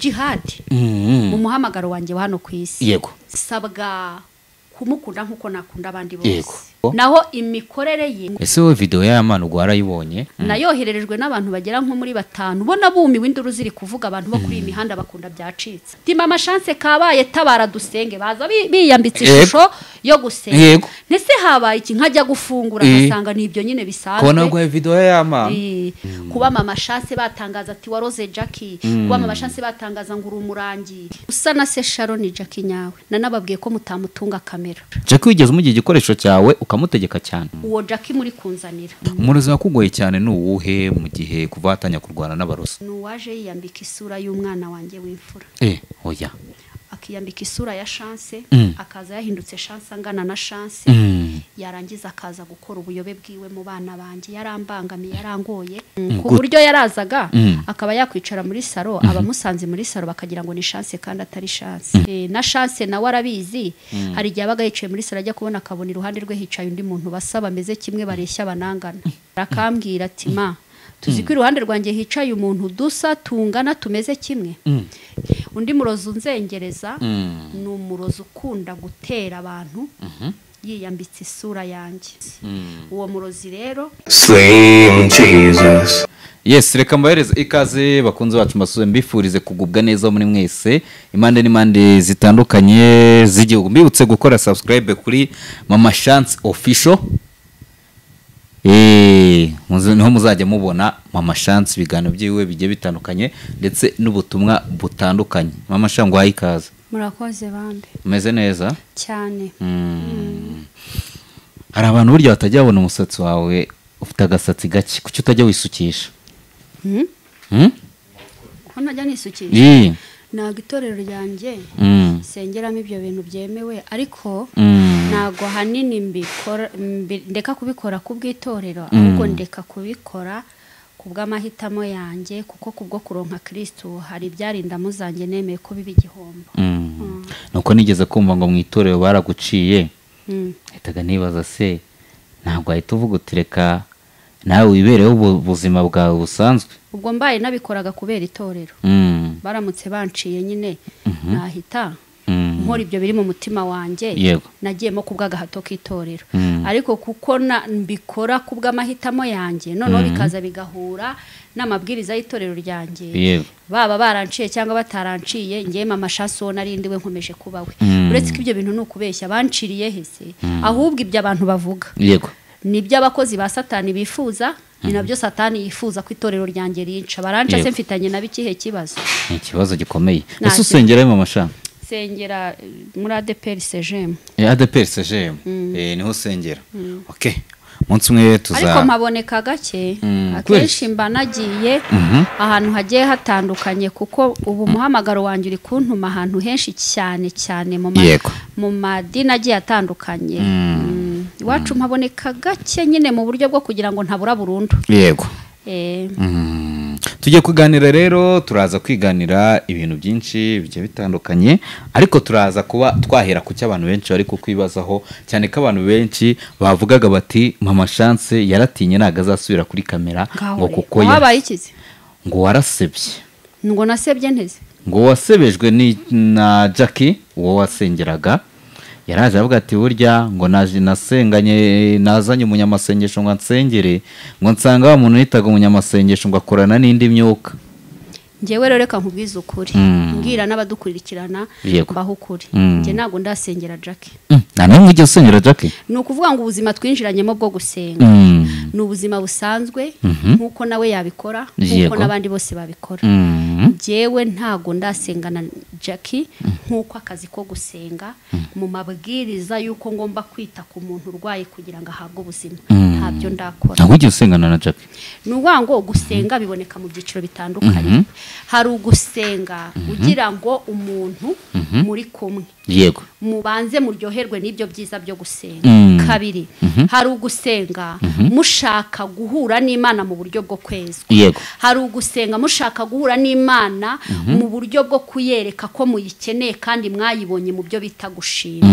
Jihad mu muhamagaro wanjye wa hano ku isi. Yego. Sabwa kumukunda nkuko nakunda abandi bose. Naho imikorere ye. Ese wowe video ya Mana ubwo warayibonye? Nayohererejwe n'abantu bagera nko muri batanu bona bumiwe induru ziri kuvuga abantu bo kuri imihanda bakunda byacitse. Ti mama Chance kabaye tabara dusenge baza biyambitse ishusho yo gusenga. Nese habaye iki nkajya gufungura ngasanga nibyo nyine bisanzwe. Kona gwa video ya Mana. Kuba mama Chance batangaza ati waroze Jackie, kuba mama Chance batangaza ngo urumurangi. Usa na se Sharon Jackie nyawe. Nanababwiye ko mutamutunga kamera. Jackie wigeze umugiye igikoresho cyawe ukamutegeka cyane. Uwo Jackie muri kunzanira. Umurozi wakugoye cyane ni uwuhe mu gihe kuva atanya kurwana n'abarozi? Nuwaje yiyambika isura y'umwana wanjye w'imfura. Oya. Akiyambika isura ya Chance, akaza yahindutse Chance angana na Chance. Yarangiza akaza gukora ubuyobe bwiwe mu bana banjye, yarambangamiye, yarangoye. Ku buryo yarazaga akaba yakwicara muri saro, abamusanze muri saro bakagira ngo ni Chance kandi atari Chance. Na Chance nawe arabizi, hari igihe abaga yicaye muri saro ajya kubona akabona iruhande rwe hicaye undi muntu basaba ameze kimwe bareshya banangana. Akambwira ati ma tuzi ko iruhande rwanjye hicaye umuntu dusa tungana tumeze kimwe. Undi murozi unzengereza ni umurozi ukunda gutera abantu yiyambitse isura yanjye. Uwo murozi rero Slim Jesus. Yes, reka mbahereze ikaze bakunze bacu mbasuze mbifurize kugubwa neza muri mwese impande n'impande zitandukanye z'igihugu. Mbibutse gukora subscribe kuri Mama Chance Official. Niho muzajya mubona Mama Chance ibiganiro byiwe bigiye bitandukanye ndetse n'ubutumwa butandukanye. Mama Chance ngo ikaze. Murakoze bambe. Umeze neza? Cyane. Hari abantu burya batajya babona umusatsi wawe ufite agasatsi gake, kuki utajya wisukisha? Ko ntajya nisukisha? Ntabwo itorero ryanjye sengeramo ibyo bintu byemewe, ariko ntago hanini mbikora, ndeka kubikora kubw'itorero, ahubwo ndeka kubikora kubw'amahitamo yanjye, kuko kubwo kuronka Kristo hari ibyarinda muzanjye nemeye ko biba igihombo. Nuko nigeze kumva ngo mu itorero baraguciye, hitaga nibaza se ntabwo ahita uvuga utireka nawe wibereho ubuzima bwawe busanzwe. Ubwo mbaye nabikoraga kubera itorero, baramutse banciye nyine nahita nkora ibyo biri mu mutima wanjye, nagiyemo kubw'agahato k'itorero. Ariko kuko mbikora kubw'amahitamo yanjye, noneho bikaza bigahura n'amabwiriza y'itorero ryanjye, baba baranciye cyangwa bataranciye, ngiye mama Chance uwo narindiwe nkomeje kuba we. Uretse ko ibyo bintu ni ukubeshya, banciriye hese, ahubwo ibyo abantu bavuga nibyo abakozi ba Satani bifuza, ni nabyo Satani yifuza ko itorero ryanjye rinca. Baranca se mfitanye nabi ikihe kibazo? Ni ikibazo gikomeye. Ese usengera mama Chance? Sengera muri ADPR CGM. ADPR CGM. Niho sengera. Okay. Munsi umwe tuza. Ariko mpaboneka gake, akenshi mba nagiye ahantu hagiye hatandukanye, kuko ubu muhamagaro wanjye uri kuntuma ahantu henshi cyane cyane mu madini agiye atandukanye. Iwacu mpaboneka gake nyine mu buryo bwo kugira ngo ntabura burundu. Yego. Tujye kuganira rero, turaza kwiganira ibintu byinshi bigiye bitandukanye, ariko turaza kuba twahera ku cy'abantu benshi bari kukwibazaho cyane ko abantu benshi bavugaga bati Mama Chance yaratinye ntago azasubira kuri kamera ngo kuko wabaye ikize, ngo warasebye. Ngo nasebye nteze? Ngo wasebejwe ni na Jackie uwo wasengeraga, yaraje avuga ati burya ngo naje nasenganye nazanye umunyamasengesho ngo ansengere, ngo nsanga wa muntu yitaga umunyamasengesho ngo akorana n'indi myuka. Ngewe rero reka nkubwize ukuri, mbwira n'abadukurikirana mbaho ukuri, nge ntago ndasengera Jackie. Nta n'umwe ujya usengera Jackie? Ni ukuvuga ngo ubuzima twinjiranyemo bwo gusenga ni ubuzima busanzwe nkuko nawe yabikora, nkuko n'abandi bose babikora. Ngewe ntago ndasengana Jackie nkuko akazi ko gusenga mu mabwiriza yuko ngomba kwita ku muntu urwaye kugira ngo ahabwe ubuzima, ntabyo ndakora. Ntabwo ujya usengana na Jackie? Ni ukuvuga ngo gusenga biboneka mu byiciro bitandukanye. Hari ugusenga ugira ngo umuntu muri kumwe, yego, mubanze muryoherwe n'ibyo byiza byo gusenga. Kabiri, hari ugusenga mushaka guhura n'Imana mu buryo bwo kwezwa. Hari ugusenga mushaka guhura n'Imana mu buryo bwo kuyereka ko muyikeneye kandi mwayibonye mu byo bita gushima.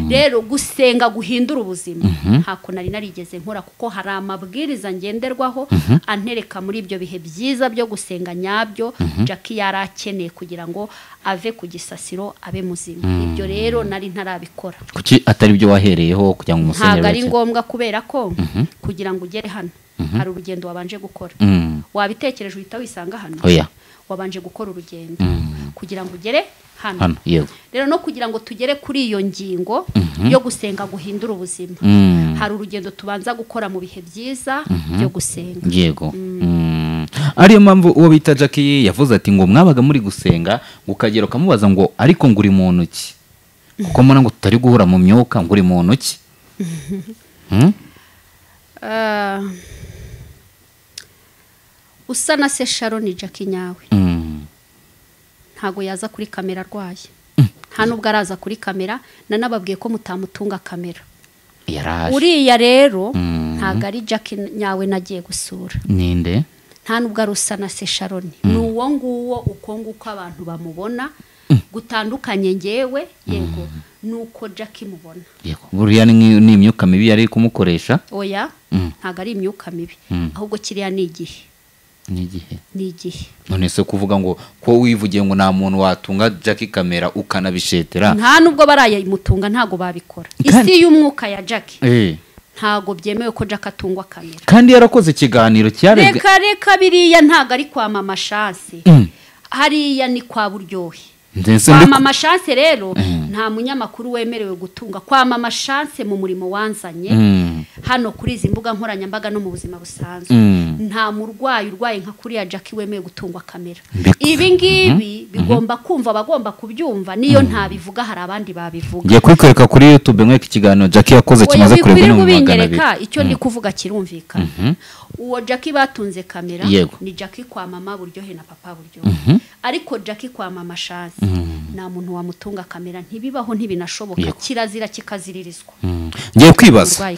Rero gusenga guhindura ubuzima ntako nari narigeze nkora, kuko hari amabwiriza ngenderwaho antereka muri ibyo bihe byiza byo gusenga nyabyo Jackie yari akeneye kugira ngo ave ku gisasiro abe muzima. Ibyo rero nari ntarabikora. Kuki atari byo wahereyeho kugira ngo umusenyere? Ntabwo ari ngombwa, kubera ko kugira ngo ugere hano hari urugendo wabanje gukora. Wabitekereje uhita wisanga hano? Oya. Wabanje gukora urugendo kugira ngo ugere hano. Yego. Rero no kugira ngo tugere kuri iyo ngingo yo gusenga guhindura ubuzima, hari urugendo tubanza gukora mu bihe byiza byo gusenga. Yego. Ariyo mpamvu uwo bita Jackie yavuze ati ngo mwabaga muri gusenga, ukagera ukamubaza ngo ariko ngo uri muntu ki? Kuko mbona ngo tutari guhura mu myuka, ngo uri muntu ki? Usa na se Sharon Jackie nyawe. Ntago yaza kuri kamera arwaye. Nta nubwo araza kuri kamera, nanababwiye ko mutamutunga kamera. Yaraje. Uriya rero ntago ari Jackie nyawe nagiye gusura. Ninde? Nta nubwo ari usa na se Sharon. Ni uwo nguwo uko nguko abantu bamubona, gutandukanye ngewe, yego, nuko Jackie mubona. Yego. Buriya ni imyuka mibi yari kumukoresha? Oya, ntago ari imyuka mibi. Ahubwo kiriya ni igihe. Ni igihe. None se kuvuga ngo ko wivugiye ngo nta muntu watunga Jackie kamera ukanabishetera? Nta nubwo barayimutunga, ntago babikora. Isi y'umwuka ya Jackie ntago byemewe ko Jackie atungwa kamera. Kandi yarakoze ikiganiro cyarebwe. Reka reka, biriya ntago ari kwa Mama Chance. Hariya ni kwa Buryohe. Kwa Mama Chance rero nta munyamakuru wemerewe gutunga kwa Mama Chance mu murimo wanzanye hano kuri izi mbuga nkoranyambaga no mu buzima busanzwe. Nta murwayi urwaye nka kuriya Jackie wemerewe gutungwa kamera. Ibi ngibi bigomba kumva, abagomba kubyumva, niyo ntabivuga hari abandi babivuga. Ngiye kwikwereka kuri YouTube nk'iki ikiganiro Jackie yakoze kimaze kurebwa n'ibihumbi 200. Icyo ndi kuvuga kirumvikana. Uwo Jackie batunze kamera ni Jackie kwa Mama Buryohe na Papa Buryohe. Ariko Jackie kwa Mama Chance nta muntu wamutunga kamera, ntibibaho, ntibinashoboka, kirazira kikaziririzwa. Ngiye kwibaza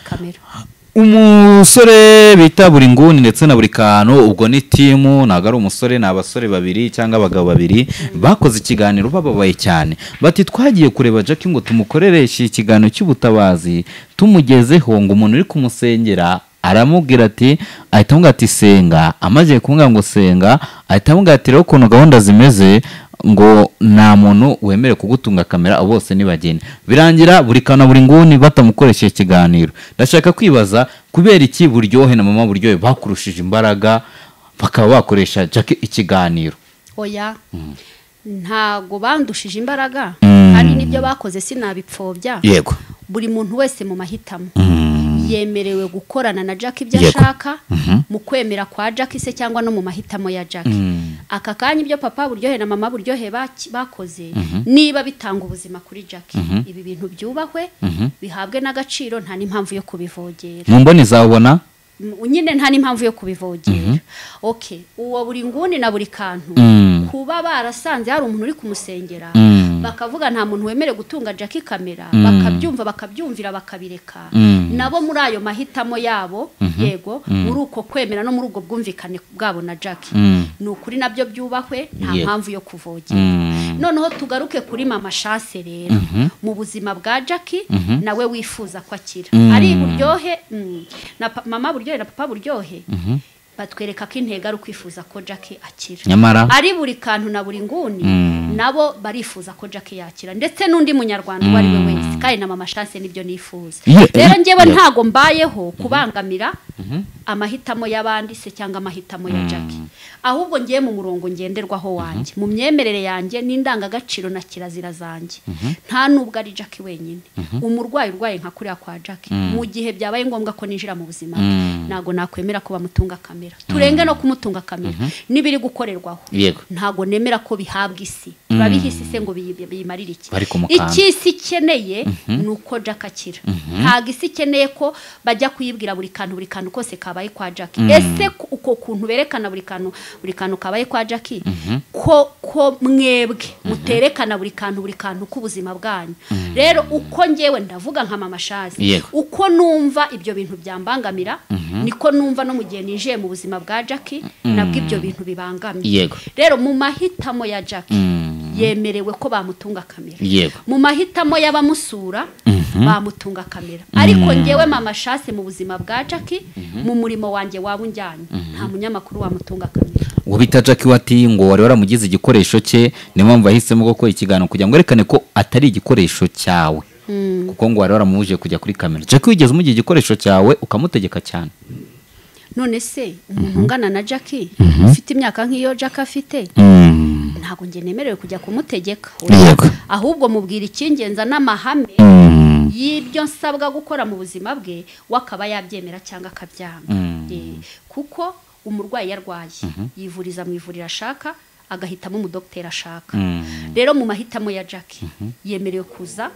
umusore bita buri nguni ndetse na buri kantu, ubwo ni timu, ntago ari umusore, ni abasore babiri cyangwa abagabo babiri bakoze ikiganiro bababaye cyane, bati twagiye kureba Jackie ngo tumukorereshe ikiganiro cy'ubutabazi, tumugezeho ngo umuntu uri kumusengera aramubwira ati, ahita amubwira ati senga, amaze kumubwira ngo senga, ahita amubwira ati rero ukuntu gahunda zimeze ngo nta muntu wemerewe kugutunga kamera, bose nibagenda. Birangira buri kana buri nguni batamukoresheje ikiganiro. Ndashaka kwibaza kubera iki Buryohe na Mama Buryohe bakurushije imbaraga bakaba bakoresha Jackie ikiganiro? Oya, ntago bandushije imbaraga, kandi nibyo bakoze sinabipfobya. Yego. Buri muntu wese mu mahitamo yemerewe gukorana na Jackie ibyo ashaka, mu kwemera kwa Jackie se cyangwa no mu mahitamo ya Jackie. Aka kanya ibyo Papa Buryohe na Mama Buryohe bakoze, niba bitanga ubuzima kuri Jackie, ibi bintu byubahwe, bihabwe n'agaciro, nta n'impamvu yo kubivogera. Mu mboni zawubona nyine nta n'impamvu yo kubivogera. Okay, uwo buri nguni na buri kantu kuba barasanze hari umuntu uri kumusengera, bakavuga nta muntu wemerewe gutunga Jackie kamera, bakabyumva bakabyumvira bakabireka, nabo muri ayo mahitamo yabo, yego, muri uko kwemera no muri ubwo bwumvikane bwabo na Jackie, ni ukuri nabyo byubahwe, nta mpamvu yo kuvogera. Noneho tugaruke kuri Mama Chance rero, mu buzima bwa Jackie nawe wifuza ko akira, ari Buryohe na Mama Buryohe na Papa Buryohe batwereka ko intego ari ukwifuza ko Jackie akira. Nyamara ari buri kantu na buri nguni nabo barifuza ko Jackie yakira, ndetse n'undi munyarwanda uwo ari we wese, kandi na Mama Chance nibyo nifuza. Rero ngewe ntago mbayeho kubangamira amahitamo y'abandi se cyangwa amahitamo ya Jackie, ahubwo ngiye mu murongo ngenderwaho wanjye, mu myemerere yanjye n'indangagaciro na kirazira zanjye. Nta nubwo ari Jackie wenyine, umurwayi urwaye nka kuriya kwa Jackie, mu gihe byabaye ngombwa ko ninjira mu buzima ntago nakwemera ko bamutunga kamera. Turenge no kumutunga kamera nibiri gukorerwaho, ntago nemera ko bihabwa isi. Turabihisi se ngo biyimarire iki? Iki isi ikeneye nuko Jackie akira. Ntago isi ikeneye ko bajya kuyibwira buri kantu kose kabaye kwa Jackie. Ese uko kuntu berekana buri kantu kabaye kwa Jackie, ko mwebwe muterekana buri kantu k'ubuzima bwanyu. Rero uko ngewe ndavuga nka Mama Chance, uko numva ibyo bintu byambangamira, niko numva no mu gihe ninjiye mu buzima bwa Jackie nabwo ibyo bintu bibangamye. Rero mu mahitamo ya Jackie Yemerewe ko bamutunga kamera. Mu mahitamo y'abamusura bamutunga kamera. Ariko ngewe Mama Chance mu buzima bwa Jackie, mu murimo wanjye waba unjyanye, nta munyamakuru wamutunga kamera. Uwo bita Jackie wati ngo wari waramugize igikoresho cye, niyo mpamvu yahisemo gukora ikiganiro kugira ngo yerekane ko atari igikoresho cyawe. Kuko ngo wari waramubujije kujya kuri kamera. Jackie wigeze umugira igikoresho cyawe ukamutegeka cyane? None se umuntu ungana na Jackie ufite imyaka nk'iyo Jackie afite, ntabwo nge nemerewe kujya kumutegeka. Ahubwo mubwira icyingenza n'amahame y'ibyo nsabwa gukora mu buzima bwe, wakaba yabyemera cyangwa akabyanga. Kuko umurwayi yarwaye yivuriza mu ivuriro ashaka, agahitamo umudokiteri ashaka. Rero mu mahitamo ya Jackie yemerewe kuza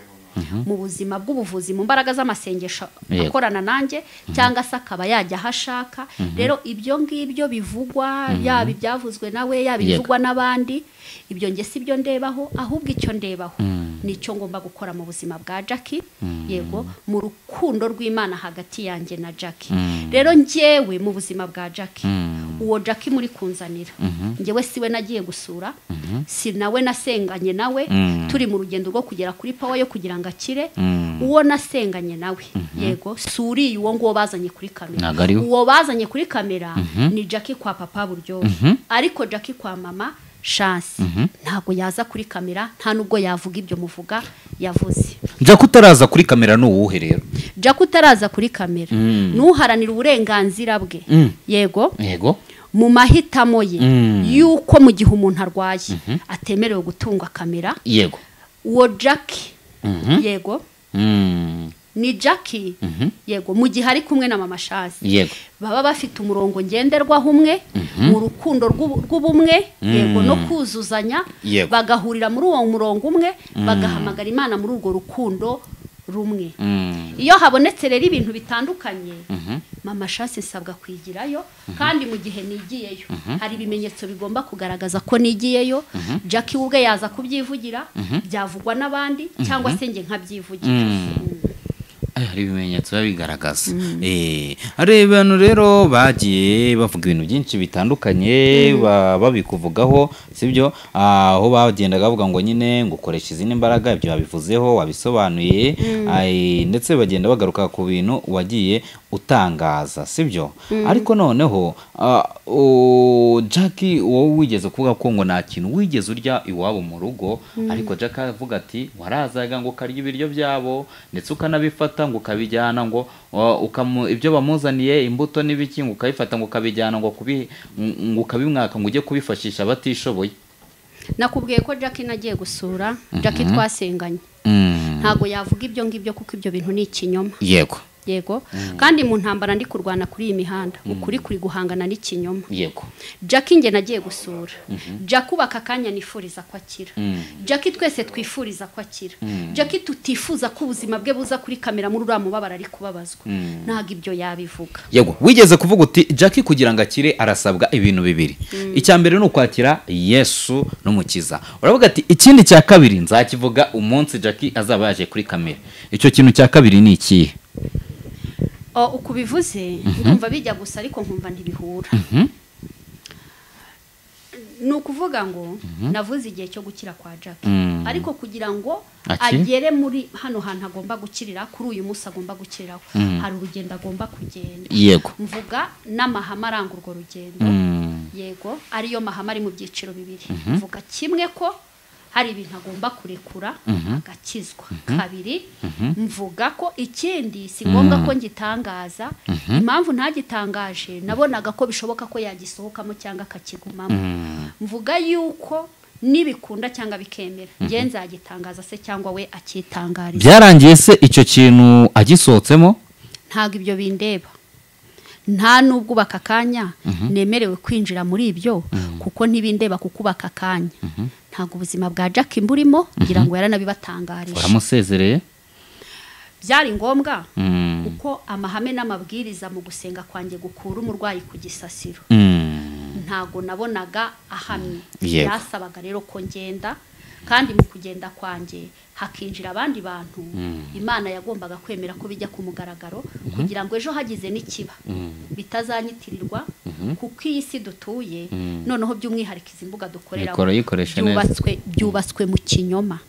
mu buzima bw'ubuvuzi mu mbaraga z'amasengesho akorana nanjye, cyangwa se akaba yajya ahashaka. Rero ibyo ngibyo bivugwa, yaba ibyavuzwe nawe, yaba ibivugwa n'abandi, ibyo nge si byo ndebaho, ahubwo icyo ndebaho nicyo ngomba gukora mu buzima bwa Jackie, yego, mu rukundo rw'Imana hagati yanjye na Jackie. Rero njyewe mu buzima bwa Jackie, uwo Jackie muri kunzanira, njyewe siwe nagiye gusura, si nawe nasenganye nawe, turi mu rugendo rwo kugera kuri power yo kugira ngo akire. Uwo nasenganye nawe, yego, suri uwo ngo bazanye kuri kamera. Uwo bazanye kuri kamera ni Jackie kwa papa Buryohe, ariko Jackie kwa mama Chance ntabwo yaza kuri kamera, nta nubwo yavuga ibyo muvuga yavuze. Jackie utaraza kuri kamera ni uwuhe rero? Jackie utaraza kuri kamera nuharanira uburenganzira bwe, yego, yego, mu mahitamo ye yuko mu gihe umuntu arwaye atemerewe gutunga kamera, yego, uwo Jackie, yego, ni Jackie, yego, mu gihe ari kumwe na Mama Chance, yego, baba bafite umurongo ngenderwaho umwe mu rukundo rw'ubumwe, yego, no kuzuzanya, bagahurira muri uwo murongo umwe, bagahamagara Imana muri urwo rukundo rumwe. Iyo habonetse rero ibintu bitandukanye, Mama Chance nsabwa kwigirayo, kandi mu gihe nigiyeyo hari ibimenyetso bigomba kugaragaza ko nigiyeyo. Jackie ubwe yaza kubyivugira, byavugwa n'abandi, cyangwa se nge nkabyivugira. Hari ibimenyetso bigaragaza. Hari abantu rero bagiye bavuga ibintu byinshi bitandukanye babikuvugaho, sibyo? Aho bagendaga bavuga ngo nyine ngo ukoresha izindi mbaraga, ibyo babivuzeho wabisobanuye, ndetse bagenda bagaruka ku bintu wagiye utangaza, sibyo? Ariko noneho Jackie wowe wigeze kuvuga ko ngo nta kintu wigeze urya iwabo mu rugo, ariko Jackie avuga ati warazaga ngo ukarya ibiryo byabo, ndetse ukanabifata ngo ukabijyana ngo ibyo bamuzaniye imbuto n'ibiki ngo ukabifata ngo ukabijyana ngo ukabimwaka ngo ujye kubifashisha abatishoboye. Nakubwiye ko Jackie nagiye gusura, Jackie twasenganye, ntago yavuga ibyo ngibyo kuko ibyo bintu ni ikinyoma. Yego, yego, kandi mu ntambara ndi kurwana kuri iyi mihanda, ukuri kuri guhangana n'ikinyoma. Yego, Jackie nge nagiye gusura, Jackie ubaka akanya nifuriza ko akira, Jackie twese twifuriza ko akira, Jackie tutifuza ko ubuzima bwe buza kuri kamera muri uriya mubabaro ari kubabazwa, ntago ibyo yabivuga. Yego, wigeze kuvuga uti Jackie kugira ngo akire arasabwa ibintu bibiri. Icya mbere ni ukwakira Yesu n'umukiza. Uravuga ati ikindi cya kabiri nzakivuga umunsi Jackie azaba yaje kuri kamera. Icyo kintu cya kabiri ni ikihe? Ukubivuze ndumva bijya gusa ariko nkumva ntibihura. Ni ukuvuga ngo navuze igihe cyo gukira kwa Jackie, ariko kugira ngo agere muri hano hantu agomba gukirira kuri uyu munsi agomba gukiriraho, hari urugendo agomba kugenda. Yego, mvuga n'amahame aranga urwo rugendo, yego, ariyo mahame ari mu byiciro bibiri. Mvuga kimwe ko hari ibintu agomba kurekura agakizwa. Kabiri, mvuga ko ikindi si ngombwa ko ngitangaza. Impamvu ntagitangaje, nabonaga ko bishoboka ko yagisohokamo cyangwa akakigumamo. Mvuga yuko nibikunda cyangwa bikemera, nge nzagitangaza se cyangwa we akitangariza. Byarangiye se icyo kintu agisohotsemo? Ntago ibyo bindeba. Nta nubwo ubaka akanya nemerewe kwinjira muri ibyo, kuko ntibindeba kukubaka akanya. Ntago ubuzima bwa Jackie mburimo, ngira ngo yaranabibatangarije. Waramusezereye? Byari ngombwa, kuko amahame n'amabwiriza mu gusenga kwanjye gukura umurwayi ku gisasiro, ntago nabonaga ahamye. Byasabaga rero ko ngenda, kandi mu kugenda kwanjye hakinjira abandi bantu. Imana yagombaga kwemera ko bijya ku mugaragaro, kugira ngo ejo hagize n'ikiba bitazanyitirirwa, Kuko iyi si dutuye, noneho by'umwihariko izi mbuga dukorera byubatswe mu kinyoma.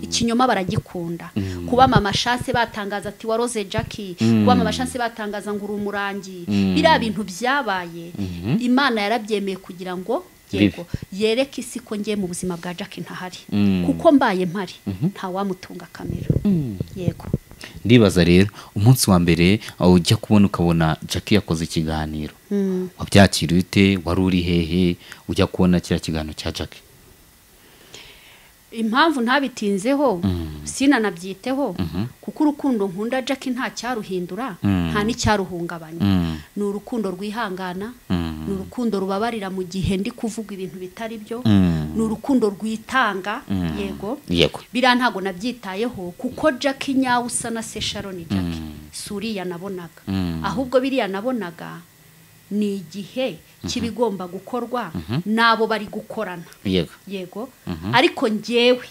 Ikinyoma baragikunda. Kuba Mama Chance batangaza ati waroze Jackie, kuba Mama Chance batangaza ngo uri umurangi, biriya bintu byabaye Imana yarabyemeye kugira ngo yego yereke isi ko ngiye mu buzima bwa Jackie ntahari, kuko mbaye mpari nta wamutunga kamera. Yego. Ndibaza rero umunsi wa mbere ujya kubona ukabona Jackie yakoze ikiganiro, wabyakiriye ute? Wari uri hehe ujya kubona kiriya kiganiro cya Jackie? Impamvu ntabitinzeho sinanabyiteho, kuko urukundo nkunda Jackie nta cyaruhindura, nta n'icyaruhungabanya. Ni urukundo rwihangana, ni urukundo rubabarira mu gihe ndi kuvuga ibintu bitari byo, ni urukundo rwitanga. Yego. Biriya ntago nabyitayeho kuko Jackie nyawe usa na se Sharon Jackie suriya nabonaga, ahubwo biriya nabonaga ni igihe kibigomba gukorwa nabo bari gukorana. Yego. Ariko njyewe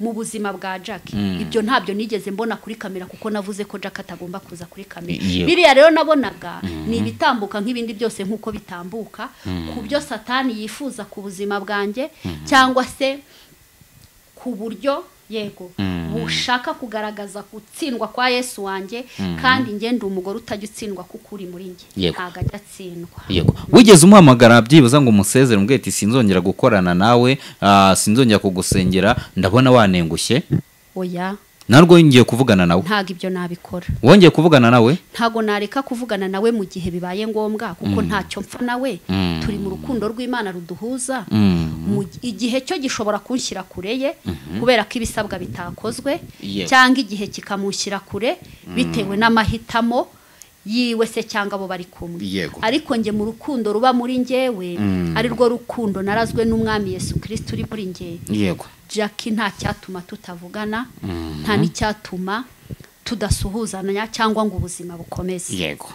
mu buzima bwa Jackie ibyo ntabyo nigeze mbona kuri kamera, kuko navuze ko Jackie atagomba kuza kuri kamera. Biriya rero nabonaga ni ibitambuka nk'ibindi byose nk'uko bitambuka ku byo Satani yifuza ku buzima bwanjye, cyangwa se ku buryo yego bushaka kugaragaza gutsindwa kwa Yesu wanjye, kandi nge ndi umugore utajya utsindwa kuko uri muri nge ntago ajya atsindwa. Yego. Wigeze umuhamagara byibuza ngo umusezere umbwire ati sinzongera gukorana nawe, sinzongera kugusengera, ndabona wanengushye? Oya. Narwo ngiye kuvugana nawe. Ntago ibyo nabikora. Wongeye kuvugana nawe? Ntago nareka kuvugana nawe mu gihe bibaye ngombwa, kuko ntacyo mpfa nawe. Turi mu rukundo rw'Imana ruduhuza. Igihe cyo gishobora kunshyira kure ye kubera ko ibisabwa bitakozwe, cyangwa igihe kikamushyira kure bitewe n'amahitamo yiwe se cyangwa abo bari kumwe. Ariko nge mu rukundo ruba muri ngewe, ari rwo rukundo narazwe n'Umwami Yesu Kristo uri muri nge. Yego. Jackie nta cyatuma tutavugana, nta n'icyatuma tudasuhuzanya cyangwa ngo ubuzima bukomeze. Yego.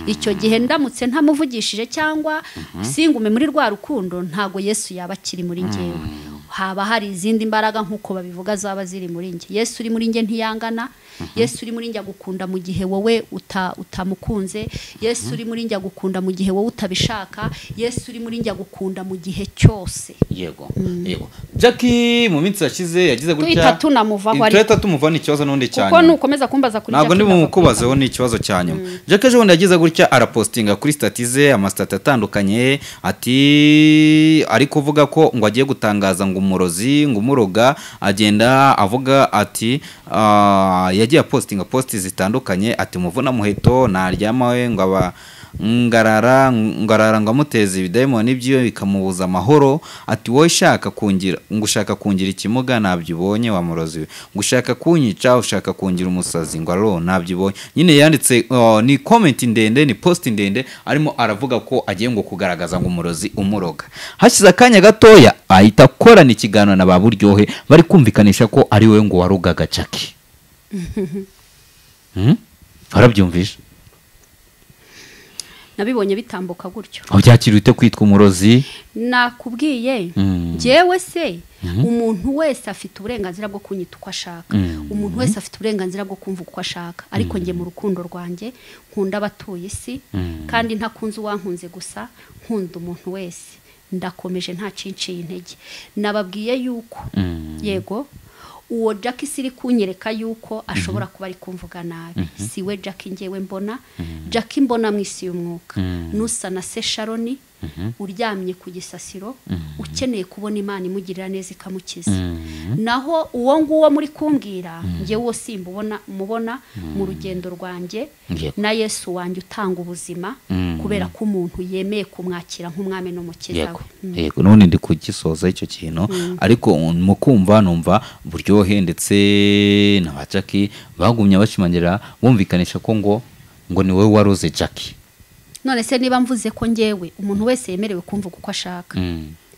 Icyo gihe ndamutse ntamuvugishije cyangwa singume muri rwa rukundo, ntago Yesu yaba akiri muri ngewe. Haba hari izindi mbaraga nkuko babivuga zaba ziri muri nge. Yesu uri muri nge ntiyangana, Yesu uri muri nge agukunda mu gihe wowe utamukunze, Yesu uri muri nge agukunda mu gihe wowe utabishaka, Yesu uri muri nge agukunda mu gihe cyose. Yego. Yego. Jackie mu minsi yashize yagize gutya tuhita tunamuvaho, ariko tuhita tumuva ni ikibazo n'undi cyane. Kuko nukomeza kumbaza kuri Jackie ntabwo ndi bumukubazeho, ni ikibazo cya nyuma. Jackie ejo bundi yagize gutya arapostinga kuri stati ze amasitati atandukanye, ati ari kuvuga ko ngo agiye gutangaza ngo umurozi ngo umuroga, agenda avuga ati yagiye apostinga posti zitandukanye ati muvuna muheto naryama we ngo aba ngarara ngo amuteze ibidayimoni byiwe bikamubuza amahoro, ati wowe ushaka kungira ngo ushaka kungira ikimuga nabyibonye wa murozi we, ngo ushaka kunyica ushaka kungira umusazi ngo aro nabyibonye. Nyine yanditse ni comment ndende, ni post ndende, arimo aravuga ko agiye ngo kugaragaza ngo umurozi umuroga. Hashize akanya gatoya ahita akorana ikiganiro na ba Buryohe bari kumvikanisha ko ari we ngo warugaga Jackie. Arabyumvisha? Nabibonye bitambuka gutyo. Aho byakiriye ute kwitwa umurozi? Nakubwiye njyewe se umuntu wese afite uburenganzira bwo kunyita uko ashaka, umuntu wese afite uburenganzira bwo kumva uko ashaka, ariko nge mu rukundo rwanjye nkunda abatuye isi, kandi ntakunze uwankunze gusa, nkunda umuntu wese. Ndakomeje nta cinciye intege. Nababwiye yuko yego uwo Jackie siri kunyereka yuko ashobora kuba ari kumvuga nabi, si we Jackie ngewe mbona. Jackie mbona mu isi y'umwuka nusa na se Sharon uryamye ku gisasiro, ukeneye kubona Imana imugirira neza ikamukiza. Naho uwo nguwo muri kumbwira ngewe uwo simbubona mubona mu rugendo rwanjye na Yesu wanjye utanga ubuzima, kubera ko umuntu yemeye kumwakira nk'umwami n'umukiza we. Yego. None ndi kugisoza icyo kintu, ariko mu kumva numva Buryohe ndetse na ba Jackie bagumye bashimangira bumvikanisha ko ngo ni wowe waroze Jackie. None se niba mvuze ko ngewe umuntu wese yemerewe kumvuga uko ashaka,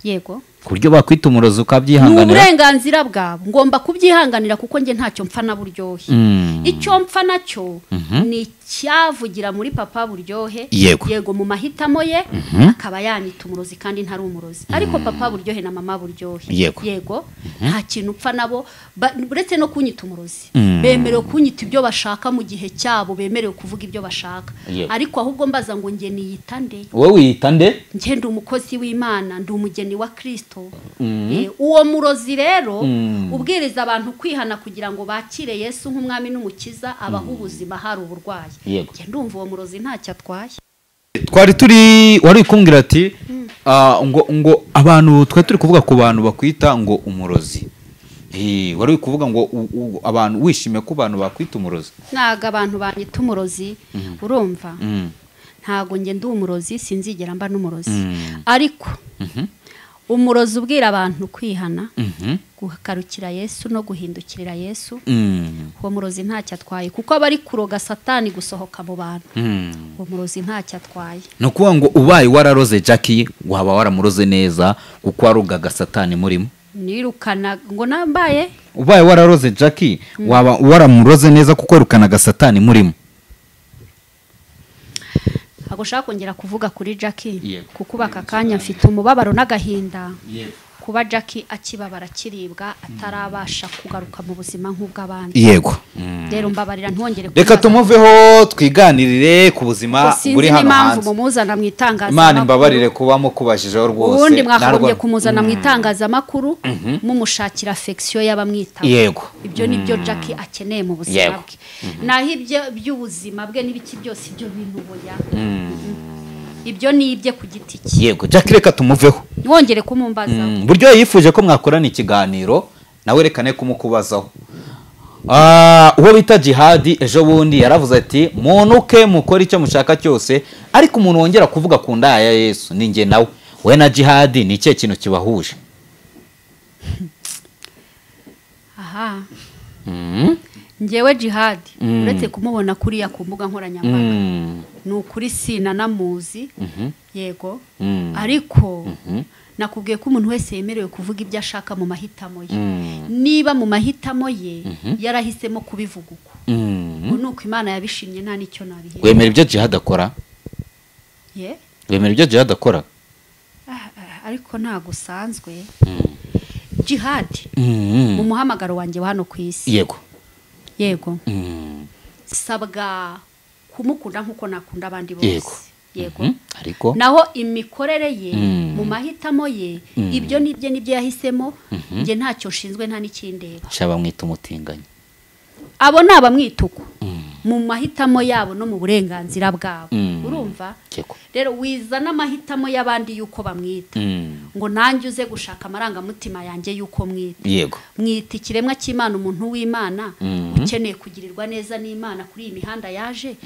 yego Ku buryo bakwita umurozi ukabyihanganira? Ni uburenganzira bwabo, ngomba kubyihanganira kuko njye ntacyo mpfa na Buryohe. Icyo mpfa nacyo ni cyavugira muri papa Buryohe, yego mu mahitamo ye akaba yanyita umurozi kandi ntari umurozi. Ariko papa Buryohe na mama Buryohe, yego nta kintu mpfa nabo, uretse no kunyita umurozi. Bemerewe kunyita ibyo bashaka mu gihe cyabo, bemerewe kuvuga ibyo bashaka. Ariko ahubwo mbaza ngo njye niyita nde? Wowe wiyita nde? Njye ndi umukozi w'Imana, ndi umugeni wa Kristo. Uwo murozi rero ubwiriza abantu kwihana kugira ngo bakire Yesu nk'umwami n'umukiza, abaha ubuzima hari uburwayi. Njye ndumva uwo murozi ntacyo atwaye. Twari turi wari kumbwira ati ngo abantu twari turi kuvuga ku bantu bakwita ngo umurozi. Wari kuvuga ngo abantu wishimiye ko abantu bakwita umurozi? Ntago abantu banyita umurozi, urumva? Ntago njye ndi umurozi, sinzigera mba n'umurozi. Ariko umurozi ubwira abantu kwihana, guhagarukira Yesu no guhindukirira Yesu, uwo murozi ntacyo atwaye kuko abari kuroga Satani gusohoka mu bantu. Uwo murozi ntacyo atwaye. No kuvuga ngo ubaye wararoze Jackie waba waramuroze neza kuko warogaga Satani murimo. Nirukana ngo nambaye. Ubaye wararoze Jackie waba waramuroze neza kuko wirukanaga Satani murimo. Ntabwo ushaka kongera kuvuga kuri Jackie kuko baka kanya mfite umubabaro n'agahinda kuba Jackie akibabara kiribwa atarabasha kugaruka mu buzima nk'ubw'abandi. Yego. Rero mbabarira ntwongere. Reka tumuveho twiganirire ku buzima buri hano hanze. Sinzi impamvu mumuzana mu itangazamakuru. Imana imbabarire kuba mukubajijeho rwose. Ubundi mwakagombye kumuzana mu itangazamakuru mumushakira affection y'abamwitaho. Yego. Ibyo nibyo Jackie akeneye mu buzima bwe. Naho ibyo by'ubuzima bwe n'ibiki byose ibyo bintu boya. Ibyo ni ibye ku giti cye. Yego, Jackie reka tumuveho. Wongere kumumbaza. Buryo yifuje ko mwakorana ikiganiro nawe rekane kumukubazaho. Uwo bita Jihadi ejo bundi yaravuze ati munuke mukora icyo mushaka cyose, ariko umuntu wongera kuvuga ku ndaya ya Yesu ni nge nawe. We na Jihadi ni ikihe kintu kibahuje? Aha. Ngewe Jihadi uretse kumubona kuriya ku mbuga nkoranyambaga ni ukuri sina namuzi. Yego. Ariko nakubwiye ko umuntu wese yemerewe kuvuga ibyo ashaka mu mahitamo ye. Niba mu mahitamo ye yarahisemo kubivuga uko, nuko Imana yabishimye nta nicyo nabihe. Wemera ibyo Jihad akora? Ye? Wemera ibyo Jihad akora? Ariko ntago usanzwe. Jihad mu muhamagaro wanjye wa hano ku isi. Yego. Yego. Sabwa kumukunda nkuko nakunda abandi bose. Yego. Yego. Ariko naho imikorere ye mu mahitamo ye ibyo nibye nibyo yahisemo, nge ntacyo nshinzwe nta n'ikindeba. Shaba mwita umutinganyi. Abo nabamwituko mu mahitamo yabo no mu burenganzira bwabo. Urumva? Rero wiza n'amahitamo y'abandi yuko bamwita. Ngo nanjye uze gushaka amarangamutima yanjye yuko mwita. Yego. Mwita ikiremwa cy'Imana, umuntu w'Imana ukeneye kugirirwa neza n'Imana kuri iyi mihanda yaje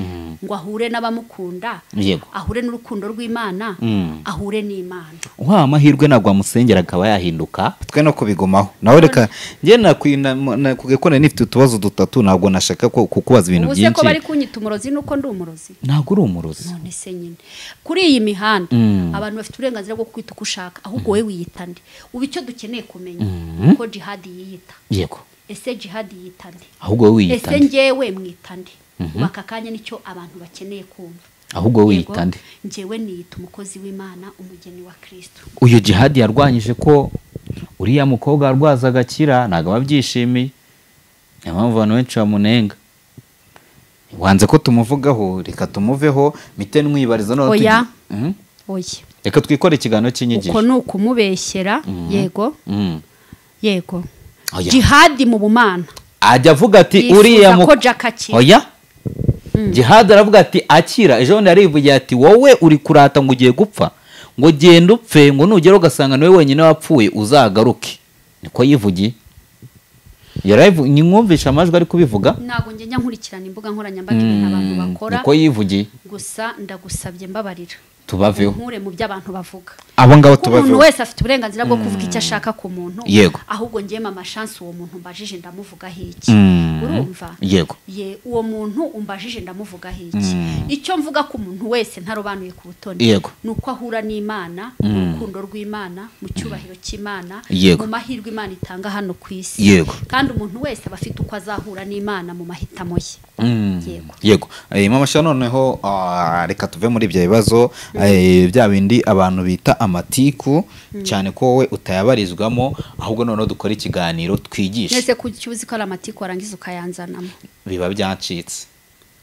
ngo ahure n'abamukunda. Yego. Ahure n'urukundo rw'Imana, ahure n'Imana. Wa amahirwe nagwa musengera akaba yahinduka. Twe no kubigomaho. Nawe reka nge nakugekona nifite utubazo dutatu, ntabwo nashaka ko kukubaza ibintu byinshi. Ubuse ko bari kunyita umurozi nuko ndi umurozi? Ntabwo uri umurozi. None se nyine kuri iyi mihanda abantu bafite uburenganzira bwo kwita uko ushaka, ahubwo wowe wiyita nde? Ubu icyo dukeneye kumenya ko Jihad yiyita. Yego. Ese Jihad yiyita nde? Ahubwo wowe wiyita nde? Ese njyewe mwita nde? Ubaka kanya nicyo abantu bakeneye kumva. Ahubwo wowe wiyita nde? Njyewe niyita umukozi w'Imana, umugeni wa Kristo. Uyu Jihad yarwanyije ko uriya mukobwa arwaza agakira, ntabwo ababyishimiye. Niyo mpamvu abantu benshi bamunenga. Wanze ko tumuvugaho, reka tumuveho, mite nwibariza no Oya. Oya. Reka twikore ikiganiro cy'inyigisho. Uko nukumubeshyera. Yego. Yego. Jihad mu bumana. Ajya avuga ati uriya mu Oya. Jihad aravuga ati akira, ejo bundi yarivugiye ati wowe uri kurata ngo ugiye gupfa, ngo genda upfe, ngo nugera ugasanga niwe wenyine wapfuye uzagaruke. Niko yivugiye. Yaravuye nimwumvisha amajwi ari kubivuga. Ntago njye njya nkurikirana imbuga nkoranyambaga ibintu abantu bakora. Niko yivugiye. Gusa ndagusabye mbabarira. Tubaveho. Nkure mu byo abantu bavuga. Abo ngabo Kuko umuntu wese afite uburenganzira bwo kuvuga icyo ashaka ku muntu. Yego. Ahubwo ngiye mama Chance uwo muntu mbajije ndamuvugaho iki? Urumva? Yego. Ye, uwo muntu umbajije ndamuvugaho iki? Icyo mvuga ku muntu wese ntarobanuye ku butoni. Yego. Nuko ahura n'Imana, mu rukundo rw'Imana, mu cyubahiro cy'Imana, Yego. mu mahirwe Imana itanga hano ku isi. Yego. Kandi umuntu wese aba afite uko azahura n'Imana mu mahitamo ye. Yego. Yego. Mama Chance, noneho reka tuve muri ibyo bibazo, bya bindi abantu bita amatiku, cyane ko wowe utayabarizwamo, ahubwo noneho dukora ikiganiro twigisha. Nese kuki uzi ko ari amatiku warangiza ukayanzanamo? Biba byancitse.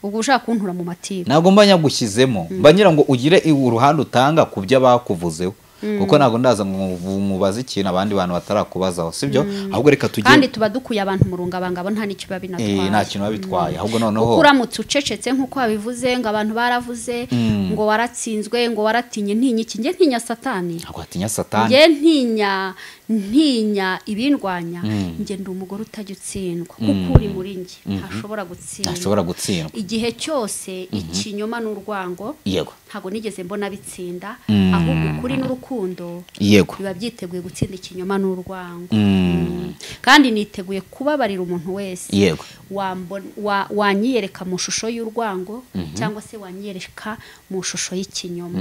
Ubwo ushaka kuntura mu matiku. Ntabwo mba nyagushyizemo, mba ngira ngo ugire uruhande utanga ku byo bakuvuzeho. Kuko ntabwo ndaza ngo mubaze ikintu abandi bantu batarakubazaho, sibyo? Ahubwo reka tujye. Kandi tuba dukuye abantu mu rungabangabo, nta n'icyo biba binatwaye. Nta kintu biba bitwaye. Ahubwo noneho kuko uramutse ucecetse nk'uko wabivuze, ngo abantu baravuze, ngo waratsinzwe, ngo waratinye, ntinya iki? Njye ntinya Satani. Ntabwo watinya Satani. Njye ntinya ibindwanya. Njye ndi umugore utajya utsindwa, kuko uri muri njye ntashobora gutsindwa. Ntashobora gutsindwa. Igihe cyose ikinyoma n'urwango, Yego. ntabwo nigeze mbona bitsinda, ahubwo ukuri n'urukundo, Yego. biba byiteguye gutsinda ikinyoma n'urwango. Kandi niteguye kubabarira umuntu wese. Yego. Wanyiyereka mu shusho y'urwango, cyangwa se wanyiyereka mu shusho y'ikinyoma.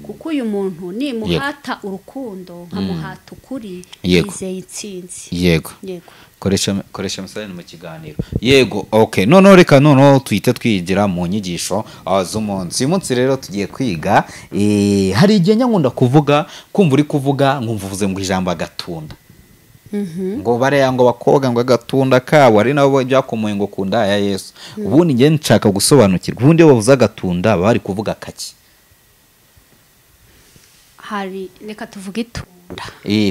Kuko uyu muntu nimuhata urukundo, nkamuhata ukuri, yizeye intsinzi. Yego. Yego. Koresha misale mu kiganiro. Yego, okay. Noneho reka noneho tuhite twigira mu nyigisho z'umunsi. Uyu munsi rero tugiye kwiga, hari igihe nkunda kuvuga, kumva uri kuvuga nkumva uvuze ngo ijambo agatunda. Ngo bareya ngo bakobwa ngo agatunda kabo ari nabo byakomoye ngo kunda ya Yesu. Ubundi ngiye nshaka gusobanukirwa, ubundi iyo bavuze agatunda bari kuvuga kaki? Hari reka tuvuge itunda.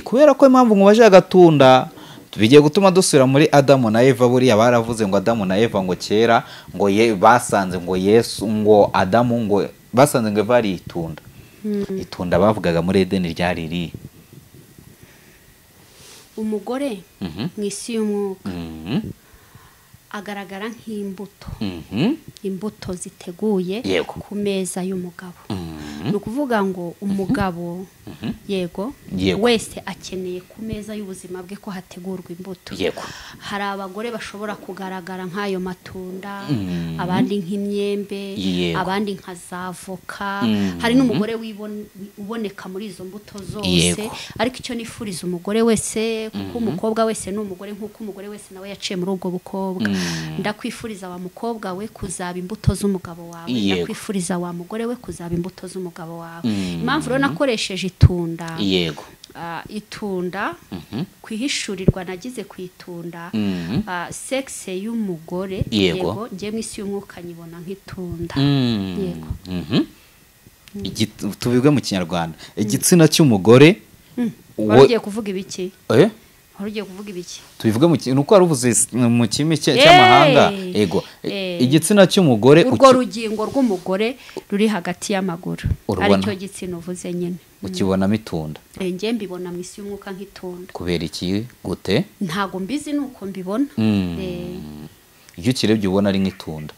Kubera ko impamvu nkubaje agatunda bigiye gutuma dusubira muri Adamu na Eva. Buriya baravuze ngo Adamu na Eva ngo kera ngo basanze ngo Yesu ngo Adamu ngo basanze ngo Eva ari itunda. Itunda bavugaga muri Edeni ryari iri. Umugore mu isi y'umwuka agaragara nk'imbuto. Imbuto ziteguye ku meza y'umugabo. Ni ukuvuga ngo umugabo, yego, wese akeneye ku meza y'ubuzima bwe ko hategurwa imbuto. Yego. Hari abagore bashobora kugaragara nk'ayo matunda, abandi nk'imyembe, abandi nka za voka. Hari n'umugore uboneka muri izo mbuto zose. Ariko icyo nifuriza umugore wese, kuko umukobwa wese ni umugore, nk'uko umugore wese nawe yaciye muri ubwo bukobwa. Ndakwifuriza wa mukobwa we kuzaba imbuto z'umugabo wawe. Ndakwifuriza wa mugore we kuzaba imbuto z'umugabo wawe. Impamvu rero nakoresheje itunda. Yego. Itunda kwihishurirwa nagize ku itunda, sexe y'umugore, yego, ngiye mu isi y'umwuka nyibona nk'itunda. Yego. Tubibwe mu Kinyarwanda, igitsina cy'umugore. Wari kuvuga ibiki? Wari kuvuga ibiki? Tubivuge mu nuko waruvuze mu kimi cy'amahanga. Yego. Igitsina cy'umugore, urwo rugingo rw'umugore ruri hagati y'amaguru, aricyo gitsina uvuze nyine. Ukibonamo itunda? Ngiye mbibona mu isi y'umwuka nk'itunda. Kubera iki? Gute? Ntago mbizi nuko mbibona. Iyo ukirebye ubona ari nk'itunda.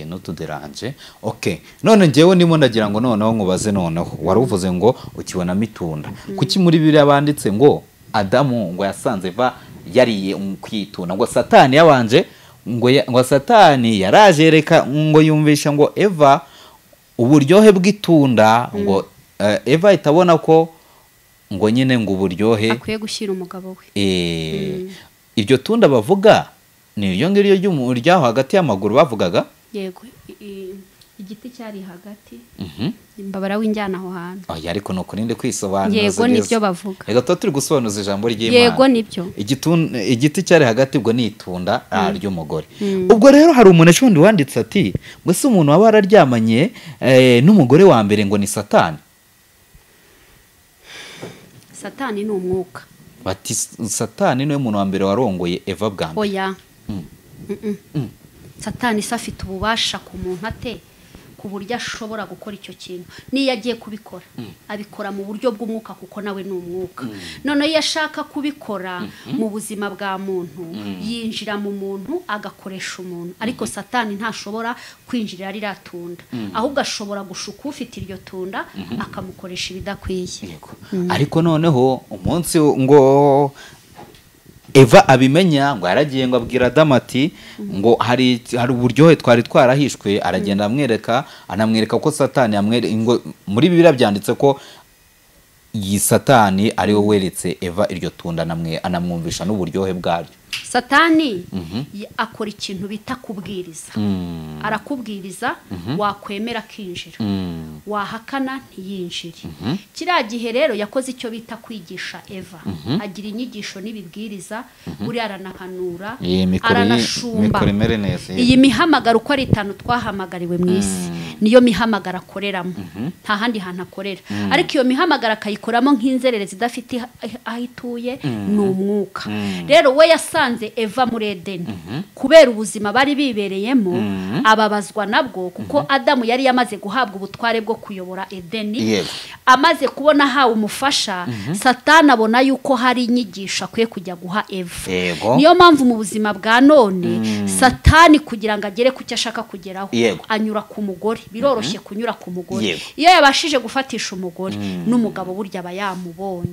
N'utuderanje. Okay. None ngewe ndimo ndagira ngo noneho nkubaze, noneho waruvuze ngo ukibonamo itunda. Kuki muri Bibiliya banditse ngo Adamu ngo yasanze Eva yariye kwitunda, ngo Satani yabanje ngo Satani yaraje reka ngo yumvisha ngo Eva uburyohe bw'itunda, ngo Eva itabona ko ngo nyine ngo uburyohe akwiye gushyira umugabo we. Iryo tunda bavuga ni iryo ngiryo ryaho hagati y'amaguru bavugaga. Yego, igiti cyari hagati. Imbabara w'injyana aho hantu. Oya, ariko nuko ninde kwisobanuza. Yego, nibyo bavuga. Reka tuba turi gusobanuza ijambo ry'Imana. Yego, nibyo. Igiti cyari hagati ubwo ni itunda ry'umugore. Ubwo rero hari umuntu ejo wanditse ati ngo se umuntu waba yararyamanye n'umugore wa mbere ngo ni Satani. Satani ni umwuka. Bati Satani niwe muntu wa mbere warongoye Eva bwa mbere. Oya. Satani se afite ububasha ku muntu ate? Ku buryo ashobora gukora icyo kintu. Niyo agiye kubikora abikora mu buryo bw'umwuka, kuko nawe ni umwuka. Noneho iyo ashaka kubikora mu buzima bwa muntu, yinjira mu muntu agakoresha umuntu. Ariko Satani ntashobora kwinjirira ririya tunda, ahubwo ashobora gushuka ufite iryo tunda akamukoresha ibidakwiye. Ariko noneho umunsi ngo Eva abimenya, ngo yaragiye ngo abwira Adamu ati ngo hari uburyohe twari twarahishwe, aragenda amwereka, anamwereka ko Satani ngo muri Bibiliya byanditse ko iyi Satani ari we weretse Eva iryo tunda, anamwumvisha n'uburyohe bwaryo. Satani akora ikintu bita kubwiriza. Arakubwiriza, wakwemera akinjira, wahakana ntiyinjire. Kiriya gihe rero yakoze icyo bita kwigisha Eva, agira inyigisho n'ibibwiriza, buriya aranahanura, aranashumba. Iyi mihamagaro uko ari 5 twahamagariwe mu isi, niyo mihamagaro akoreramo, nta handi hantu akorera. Ariko iyo mihamagaro akayikoramo nk'inzererezi idafite aho ituye, ni umwuka. Rero we yasanze Eva muri Edeni, kubera ubuzima bari bibereyemo, ababazwa nabwo, kuko Adamu yari yamaze guhabwa ubutware bwo kuyobora Edeni. Amaze kubona hawe umufasha, Satani abona yuko hari inyigisho akwiye kujya guha Eva. Niyo mpamvu mu buzima bwa none Satani kugira ngo agere ku cyo ashaka kugeraho anyura ku mugore. Biroroshye kunyura ku mugore. Iyo yabashije gufatisha umugore n'umugabo, burya aba yamubonye,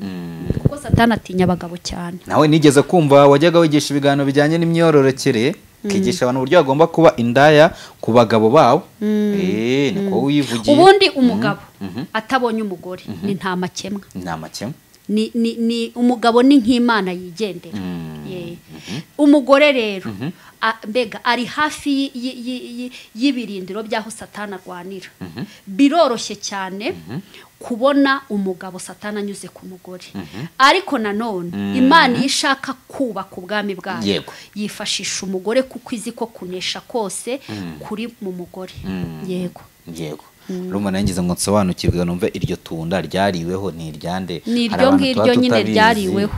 kuko Satani atinya abagabo cyane. Nawe nigeze kumva wajyaga wigisha ibiganiro bijyanye n'imyororokere, kigisha abantu uburyo bagomba kuba indaya ku bagabo babo. Niko wivugiye. Ubundi umugabo atabonye umugore ni nta makemwa. Nta makemwa. Ni umugabo ni nk'Imana yigendera. Umugore rero mbega ari hafi y'ibirindiro by'aho Satani arwanira. Biroroshye cyane kubona umugabo Satani anyuze ku mugore. Ariko nanone Imana iyo ishaka kubaka ubwami bwayo yifashisha umugore, kuko izi ko kunesha kose kuri mu mugore. Yego. Yego. Urumva nangize ngo nsobanukirwe numve iryo tunda ryariweho ni iryande. Ni iryo ngiryo nyine ryariweho.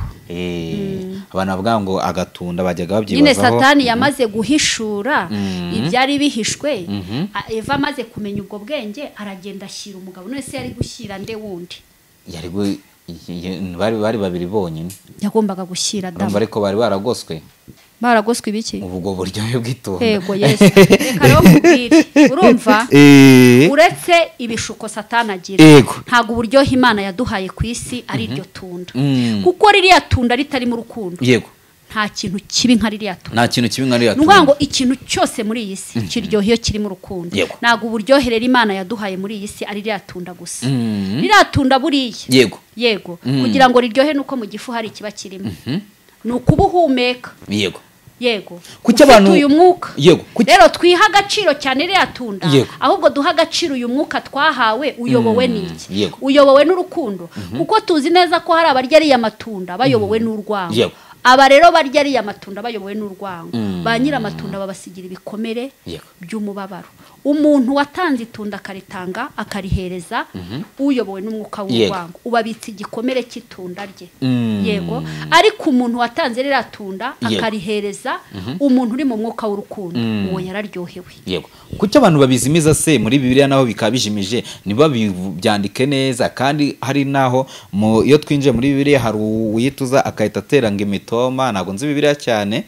Abantu bavuga ngo agatunda bajyaga babyibazaho. Nyine Satani yamaze guhishura ibyari bihishwe. Eva amaze kumenya ubwo bwenge aragenda ashyira umugabo. None se yari gushyira nde wundi? Yari bari babiri bonyine. Yagombaga gushyira Adamu. Ariko bari baragoswe. Baragoswe ibiki? Ubwo buryohe bw'itunda. Yego Yesu. Reka rero nkubwire. Urumva? Uretse ibishuko Satani agira, ntago uburyohe Imana yaduhaye ku isi ari iryo tunda. Kuko ririya tunda ritarimo urukundo. Yego. Nta kintu kibi nka ririya tunda. Nta kintu kibi nka ririya tunda. Nuvuga ngo ikintu cyose muri iyi si kiryoha iyo kirimo urukundo. Ntago uburyohe rero Imana yaduhaye muri iyi si ari ririya tunda gusa. Ririya tunda buriya. Yego. Yego. Kugira ngo riryohe nuko mu gifu hari ikiba kirimo. Ni ukubuhumeka. Yego. Yego. Kuki abantu uyu mwuka. Yego. Rero twiha agaciro cyane ririya tunda, ahubwo duha agaciro uyu mwuka twahawe uyobowe n'iki? Uyobowe n'urukundo. Kuko tuzi neza ko hari abarya ariya matunda bayobowe n'urwango. Aba rero barya ariya matunda bayobowe n'urwango, ba nyira amatunda babasigira ibikomere by'umubabaro. Umuntu watanze itunda akaritanga akarihereza uyobowe n'umwuka w'urwango, ubabitse igikomere cy'itunda rye. Yego. Ariko umuntu watanze ririya tunda akarihereza umuntu uri mu mwuka w'urukundo, uwo yararyohewe. Yego. Kuki abantu babizimiza se muri Bibiliya naho bikabijimije niba byandike neza, kandi hari naho iyo twinjiye muri Bibiliya hari uwituza akahita ateranga imitoma. Ntabwo nzi Bibiliya cyane,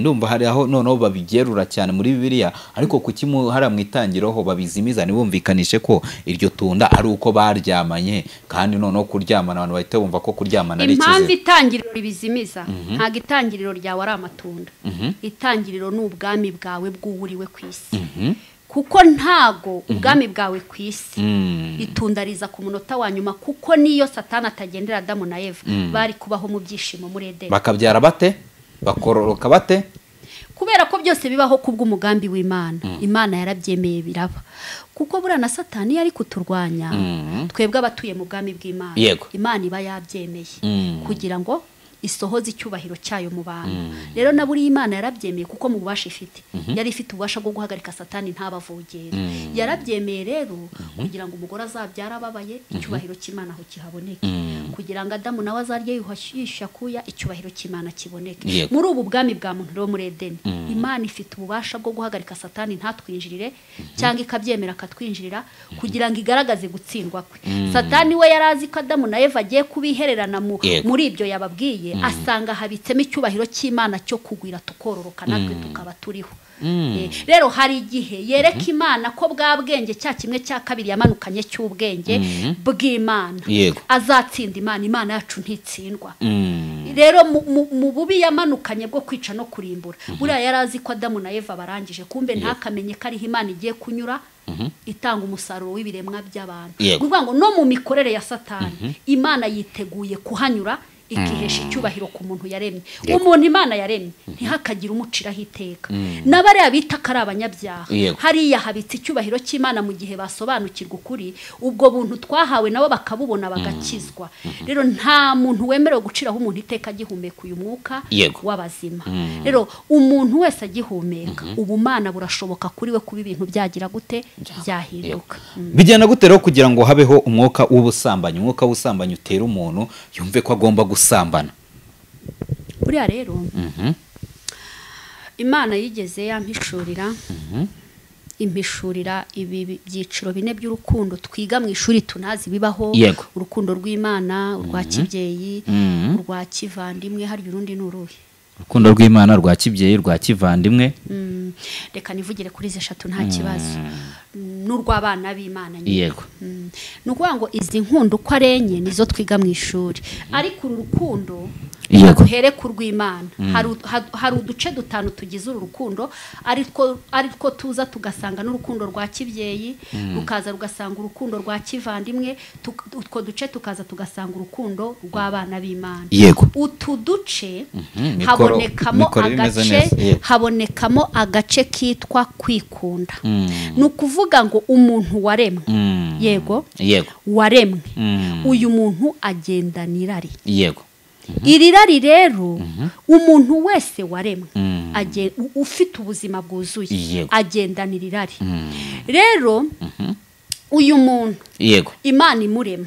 ndumva hari aho noneho babigerura cyane muri Bibiliya, ariko kuki hari mu itangiro ho babizimiza ntibumvikanishe ko iryo tunda ari uko baryamanye, kandi noneho kuryamana abantu bahita bumva ko kuryamana ari ikize. Impamvu itangiriro ribizimiza, ntago itangiriro ryawe ari amatunda. Itangiriro ni ubwami bwawe bw'uwuriwe ku isi. Kuko ntago ubwami bwawe ku isi itunda riza ku munota wa nyuma, kuko niyo Satani atagendera Adamu na Eva bari kubaho mu byishimo muri Edeni. Bakabyara bate? Bakororoka bate? Kubera ko byose bibaho kubw'umugambi w'Imana. Imana yarabyemeye biraba. Kuko buriya na Satani yari kuturwanya, twebwe abatuye mu bwami bw'Imana, Imana iba yabyemeye kugira ngo isohoze icyubahiro cyayo mu bantu. Rero na buri Imana yarabyemeye kuko mu bubasha ifite, yari ifite ububasha bwo guhagarika Satani ntabavogere. Yarabyemeye rero kugira ngo umugore azabyara ababaye, icyubahiro cy'Imana aho kihaboneke. Kugira ngo Adamu nawe azarye yishakuya icyubahiro cy'Imana kiboneke. Muri ubu bwami bwa muntu rero muri Edeni, Imana ifite ububasha bwo guhagarika Satani ntatwinjirire cyangwa ikabyemera akatwinjirira kugira ngo igaragaze gutsindwa kwe. Satani we yarazi ko Adamu na Eva agiye kubihererana muri ibyo yababwiye, asanga habitsemo icyubahiro cy'Imana cyo kugwira tukororoka natwe tukaba turiho. Rero hari igihe yereka Imana ko bwa bwenge cya kimwe cya kabiri yamanukanye cy'ubwenge bw'Imana azatsinda Imana. Imana yacu ntitsindwa. Rero mu bubi yamanukanye bwo kwica no kurimbura, buriya yarazi ko Adamu na Eva barangije, kumbe ntakamenye ko ariho Imana igiye kunyura itanga umusaruro w'ibiremwa by'abantu. Kuvuga ngo no mu mikorere ya Satani Imana yiteguye kuhanyura ikihesha icyubahiro ku muntu yaremye. Umuntu Imana yaremye ntihakagira umuciraho iteka. N'abariya bita ko ari abanyabyaha, hariya habitse icyubahiro cy'Imana mu gihe basobanukirwa ukuri, ubwo buntu twahawe nabo bakabubona bagakizwa. Rero nta muntu wemerewe guciraho umuntu iteka agihumeka uyu mwuka w'abazima. Rero umuntu wese agihumeka ubumana burashoboka kuri we kuba ibintu byagira gute byahinduka. Bijyana gute rero kugira ngo habeho umwuka w'ubusambanyi? Umwuka w'ubusambanyi utera umuntu yumve ko agomba gusambana. Buriya rero Imana yigeze yampishurira impishurira ibi byiciro bine by'urukundo twiga mu ishuri tunazi bibaho. Urukundo rw'Imana, urwa kibyeyi, urwa kivandimwe, hari urundi n'uruhe? Urukundo rw'Imana, rwa kibyeyi, rwa kivandimwe. Reka nivugire kuri izi eshatu nta kibazo. N'urw'abana b'Imana nyine. Yego. Ni ukuvuga ngo izi nkundo uko ari enye nizo twiga mu ishuri, ariko uru rukundo duhere ku rw'Imana. Hari uduce dutanu tugize uru rukundo, ariko tuza tugasanga n'urukundo rwa kibyeyi, rukaza rugasanga urukundo rwa kivandimwe, utwo duce tukaza tugasanga urukundo rw'abana b'Imana. Utu duce habonekamo agace kitwa kwikunda. Ni ukuvuga ngo umuntu waremwe, yego, waremwe, uyu muntu agendana irari. Yego. Iri rari rero umuntu wese waremwe ufite ubuzima bwuzuye agendanira irari. Rero uyu muntu Imana imurema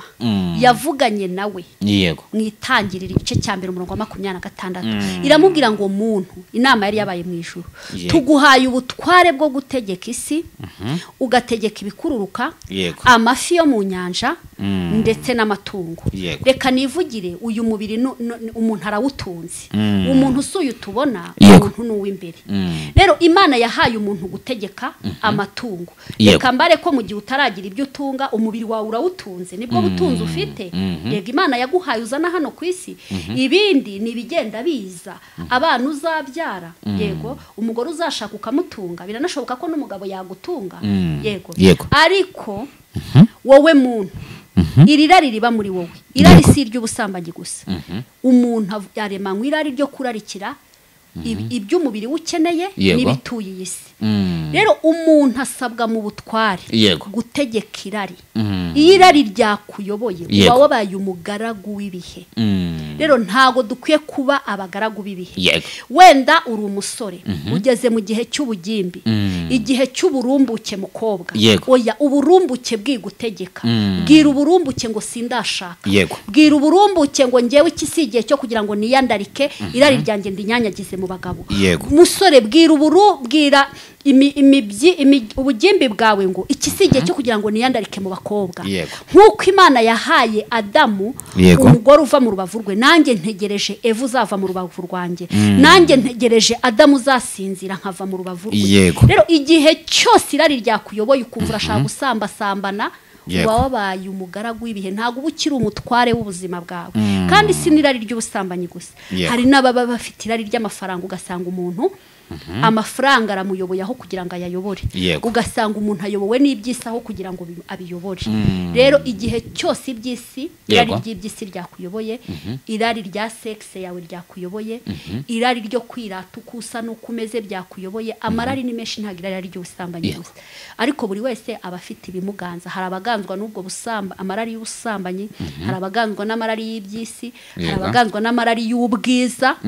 yavuganye nawe mu itangiriro igice cya mbere umurongo wa 26, iramubwira ngo muntu, inama yari yabaye mu ijuru, tuguhaye ubutware bwo gutegeka isi, ugategeka ibikururuka, amafi yo mu nyanja ndetse n'amatungo. Reka nivugire uyu mubiri umuntu arawutunze. Umuntu usuye tubona umuntu n'uw'imbere. Rero Imana yahaye umuntu gutegeka amatungo. Reka mbare ko mu gihe utaragira ibyo utunga umubiri wawe urawutunze, nibwo butunzi ufite. Yego, Imana yaguhaye uzana hano ku isi. Ibindi ni ibigenda biza, abana uzabyara, yego, umugore uzashaka ukamutunga, biranashoboka ko n'umugabo yagutunga, yego. Ariko wowe muntu, iri rari riba muri wowe, irari si iry'ubusambanyi gusa. Umuntu yaremanywe irari ryo kurarikira iby'umubiri ukeneye n'ibituye iyi si. Rero umuntu asabwa mu butware gutegeka irari. Iyo irari ryakuyoboye uba wabaye umugaragu w'ibihe. Rero ntago dukwiye kuba abagaragu b'ibihe. Wenda uri umusore ugeze mu gihe cy'ubugimbi, igihe cy'uburumbuke mukobwa, oya, uburumbuke bwigutegeka. Bwira uburumbuke ngo sindashaka, bwira uburumbuke ngo ngewe iki si igihe cyo kugira ngo niyandarike irari ryanjye ndinyanyagize mu bagabo. Musore, bwira bwira ubugimbi bwawe ngo iki si igihe cyo kugira ngo niyandarike mu bakobwa. Nk'uko Imana yahaye Adamu umugore uva mu rubavu rwe, nanjye ntegereje Eva uzava mu rubavu rwanjye, nanjye ntegereje Adamu uzasinzira nkava mu rubavu rwe. Rero igihe cyose irari ryakuyoboye ukumva urashaka gusambasambana, uba wabaye umugaragu w'ibihe, ntabwo uba ukiri umutware w'ubuzima bwawe. Kandi si n'irari ry'ubusambanyi gusa, hari n'ababa bafite irari ry'amafaranga, ugasanga umuntu amafaranga aramuyoboye aho kugira ngo ayayobore, ugasanga umuntu ayobowe n'iby'isi aho kugira ngo abiyobore. Rero igihe cyose iby'isi, irari ry'iby'isi ryakuyoboye, irari rya sexe yawe ryakuyoboye, irari ryo kwirata uko usa n'uko umeze byakuyoboye, amarari ni menshi, ntabwo irari ry'ubusambanyi gusa. Ariko buri wese aba afite ibimuganza. Hari abaganzwa n'ubwo busamba, amarari y'ubusambanyi, hari abaganzwa n'amarari y'iby'isi, hari abaganzwa n'amarari y'ubwiza,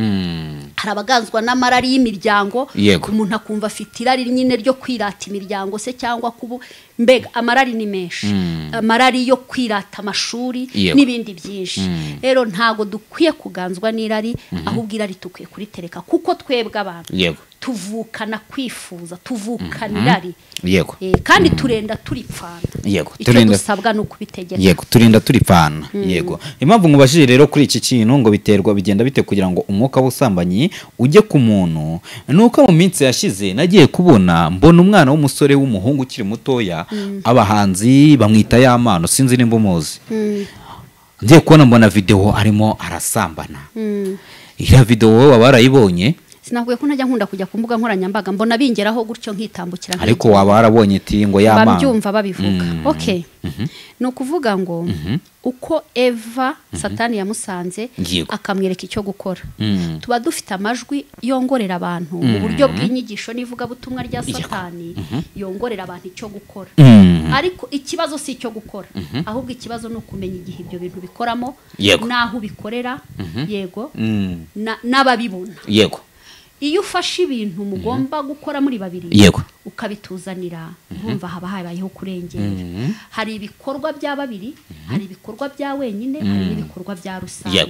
hari abaganzwa n'amarari y'imiryango. Umuntu akumva afite irari nyine ryo kwirata imiryango se cyangwa kubu. Mbega amarari ni menshi, amarari yo kwirata amashuri n'ibindi byinshi. Rero ntago dukwiye kuganzwa n'irari, ahubwo irari tukwiye kuritereka, kuko twebwe abantu tuvukana kwifuza, tuvukana irari. Yego. Kandi turenda turipfana. Yego, turenda dusabwa no kubitegeka. Yego, turinda turipfana. Yego. Impamvu ngubashije rero kuri iki kintu ngo biterwa bigenda bite kugira ngo umwuka w'ubusambanyi ujye ku muntu, nuko mu minsi yashize nagiye kubona mbona umwana w'umusore w'umuhungu ukiri mutoya, abahanzi bamwita Yamano, sinzi nimba umuzi. Ngiye kubona mbona video arimo arasambana. Iriya video wowe warayibonye? Sinavuye ko ntajya nkunda kujya ku mbuga nkoranyambaga, mbona bingeraho gutyo nkitambukira. Ariko waba warabonye iti ngo Yamano babyumva babivuga. Okay. Ni ukuvuga ngo uko Eva Satani yamusanze akamwereka icyo gukora, tuba dufite amajwi yongorera abantu mu buryo bw'inyigisho n'ivugabutumwa rya Satani, yongorera abantu icyo gukora. Ariko ikibazo si icyo gukora, ahubwo ikibazo ni ukumenya igihe ibyo bintu bikoramo, naho ubikorera, yego, n'ababibona. Yego. Iyo ufashe ibintu mugomba gukora muri babiri, ukabituzanira, urumva haba habayeho kurengera. Hari ibikorwa bya babiri, hari ibikorwa bya wenyine, hari n'ibikorwa bya rusange.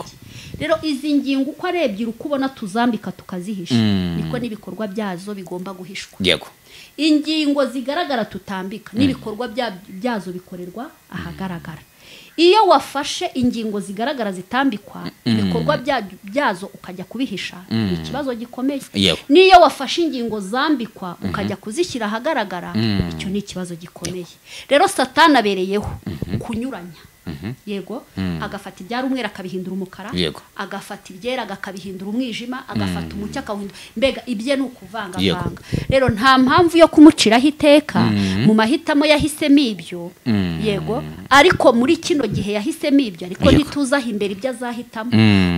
Rero izi ngingo uko ari ebyiri uko ubona tuzambika tukazihisha, niko n'ibikorwa byazo bigomba guhishwa. Yego. Ingingo zigaragara tutambika n'ibikorwa byazo bikorerwa ahagaragara. Iyo wafashe ingingo zigaragara zitambikwa, ibikorwa byazo ukajya kubihisha, ni ikibazo gikomeye. Niyo wafashe ingingo zambikwa ukajya kuzishyira ahagaragara, icyo ni ikibazo gikomeye. Rero Satani abereyeho kunyuranya. Yego, agafata ibyari umwera akabihindura umukara, agafata ibyera akabihindura umwijima, agafata umucyo akawuhindura. Mbega ibye ni ukuvangavanga. Rero nta mpamvu yo kumuciraho iteka mu mahitamo yahisemo ibyo. Yego, ariko muri kino gihe yahisemo ibyo, ariko ntituzaho imbere ibyo azahitamo.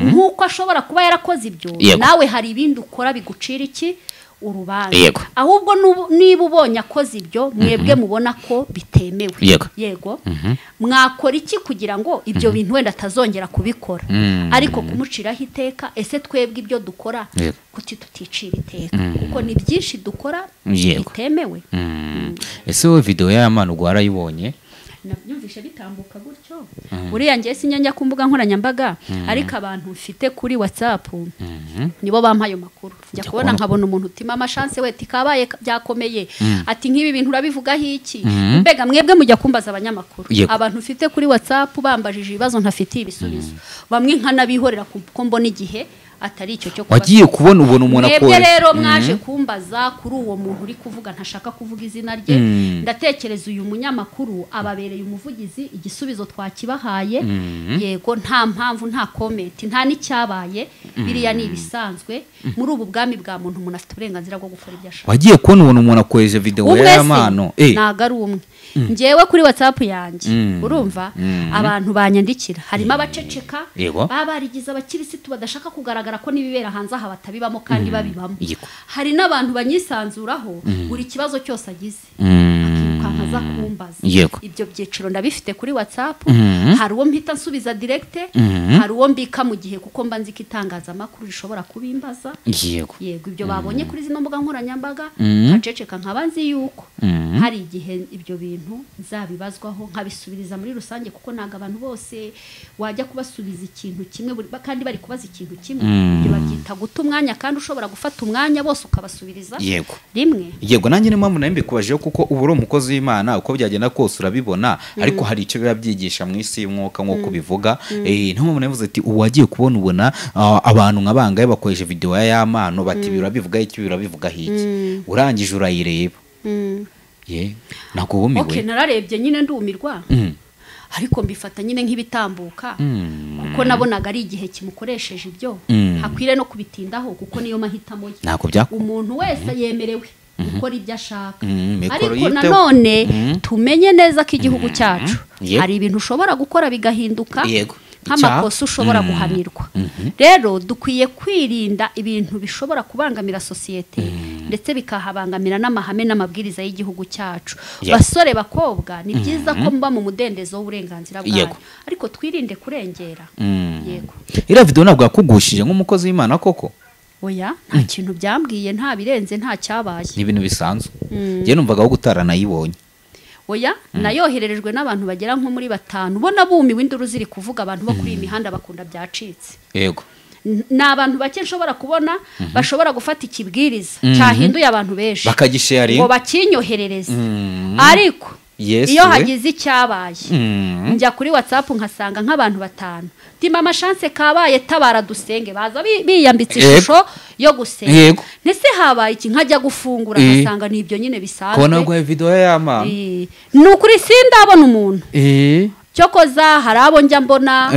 Nkuko ashobora kuba yarakoze ibyo, nawe hari ibindi ukora bigucira iki urubanza. Ahubwo niba ubonye akoze ibyo, mwebwe mubona ko bitemewe. Yego. Mwakora iki kugira ngo ibyo bintu wenda atazongera kubikora? Ariko kumuciraho iteka, ese twebwe ibyo dukora kuki tuticira iteka? Kuko ni byinshi dukora bitemewe. Ese wowe video ya Yamano ubwo warayibonye? Nabyumvishe bitambuka gutyo. Uriya ngiye sinyanja ku mbuga nkoranyambaga, ariko abantu mfite kuri WhatsApp nibo bampaye amakuru. Njya kubona nkabona umuntu utima amashanse we tikabaye byakomeye, ati nk'ibi bintu urabivugaho iki? Mbega mwebwe mujya kumbaza abanyamakuru. Abantu mfite kuri WhatsApp bambajije ibibazo ntafitiye ibisubizo. Bamwe nkanabihorera kuko mbona igihe atari icyo cyo kuba. Wagiye kubona ubona umuntu akora. Mwebwe rero mwaje kumbaza kuri uwo muntu uri kuvuga, ntashaka kuvuga izina rye. Ndatekereza uyu munyamakuru ababereye umuvugizi, igisubizo twakibahaye. Yego, nta mpamvu, nta comment, nta n'icyabaye, biriya ni ibisanzwe muri ubu bwami bwa muntu. Umuntu afite uburenganzira bwo gukora ibyo ashaka. Wagiye kubona ubona umuntu akoresha video ya Yamano? Ntago ari umwe. Njyewe kuri WhatsApp yanjye, urumva abantu banyandikira, harimo abaceceka baba barigize abakirisitu badashaka kugaragara ko nibibera hanze aha batabibamo kandi babibamo. Hari n'abantu banyisanzuraho buri kibazo cyose agize akirukanka aza kumbaza. Ibyo byiciro ndabifite kuri WhatsApp. Hari uwo mpita nsubiza direct, hari uwo mbika mu gihe kuko mba nzi ko itangazamakuru rishobora kubimbaza. Yego. Yego, ibyo babonye kuri zino mbuga nkoranyambaga nkaceceka nkaba nzi yuko hari igihe ibyo bintu nzabibazwaho nkabisubiriza muri rusange, kuko ntago abantu bose wajya kubasubiza ikintu kimwe kandi bari kubaza ikintu kimwe. Ibyo babyita guta umwanya, kandi ushobora gufata umwanya bose ukabasubiriza rimwe. Yego, nanjye niyo mpamvu nabikubajeho, kuko ubu uri umukozi w'Imana, uko byagenda kose urabibona, ariko hari icyo biba byigisha mu isi y'umwuka nk'uko bivuga. Niyo mpamvu navuze ati ubu wagiye kubona ubona abantu nka bangaye bakoresha video ya Yamano bati birabivuga iki, birabivuga iki, urangije urayireba. Ye, ntabwo wumiwe? Okay, nararebye nyine ndumirwa. Ariko mbifata nyine nk'ibitambuka, kuko nabonaga ari igihe kimukoresheje ibyo, hakwire no kubitindaho kuko niyo mahitamo ye. Umuntu wese yemerewe gukora ibyo ashaka. Ariko nanone tumenye neza ko igihugu cyacu hari ibintu ushobora gukora bigahinduka nk'amakosa ushobora guhanirwa. Rero dukwiye kwirinda ibintu bishobora kubangamira sosiyete, ndetse bikahabangamira n'amahame n'amabwiriza y'igihugu cyacu. Basore bakobwa, ni byiza ko muba mu mudendezo w'uburenganzira bwanyu, ariko twirinde kurengera. Yego. Iriya video ntabwo yakugushije nk'umukozi w'Imana koko? Oya, nta kintu byambwiye, nta birenze, nta cyabaye. Ni ibintu bisanzwe. Njye numvaga aho gutara nayibonye. Oya, nayohererejwe n'abantu bagera nko muri 5, ubona bumiwe induru ziri kuvuga, abantu bo kuri iyi mihanda bakunda byacitse. Yego. Ni abantu bake nshobora kubona bashobora gufata ikibwiriza cyahinduye abantu benshi bakagisharinga ngo bakinyoherereze. Ariko iyo hagize icyabaye njya kuri WhatsApp nkasanga nk'abantu 5 ti mama Chance kabaye tabara dusenge, baza biyambitse ishusho yo gusenga. Nese habaye iki, nkajya gufungura nkasanga nibyo nyine bisanzwe. Kona gwa video ya mama ni ukuri sindabona umuntu. Cyokoza hari abo njya mbona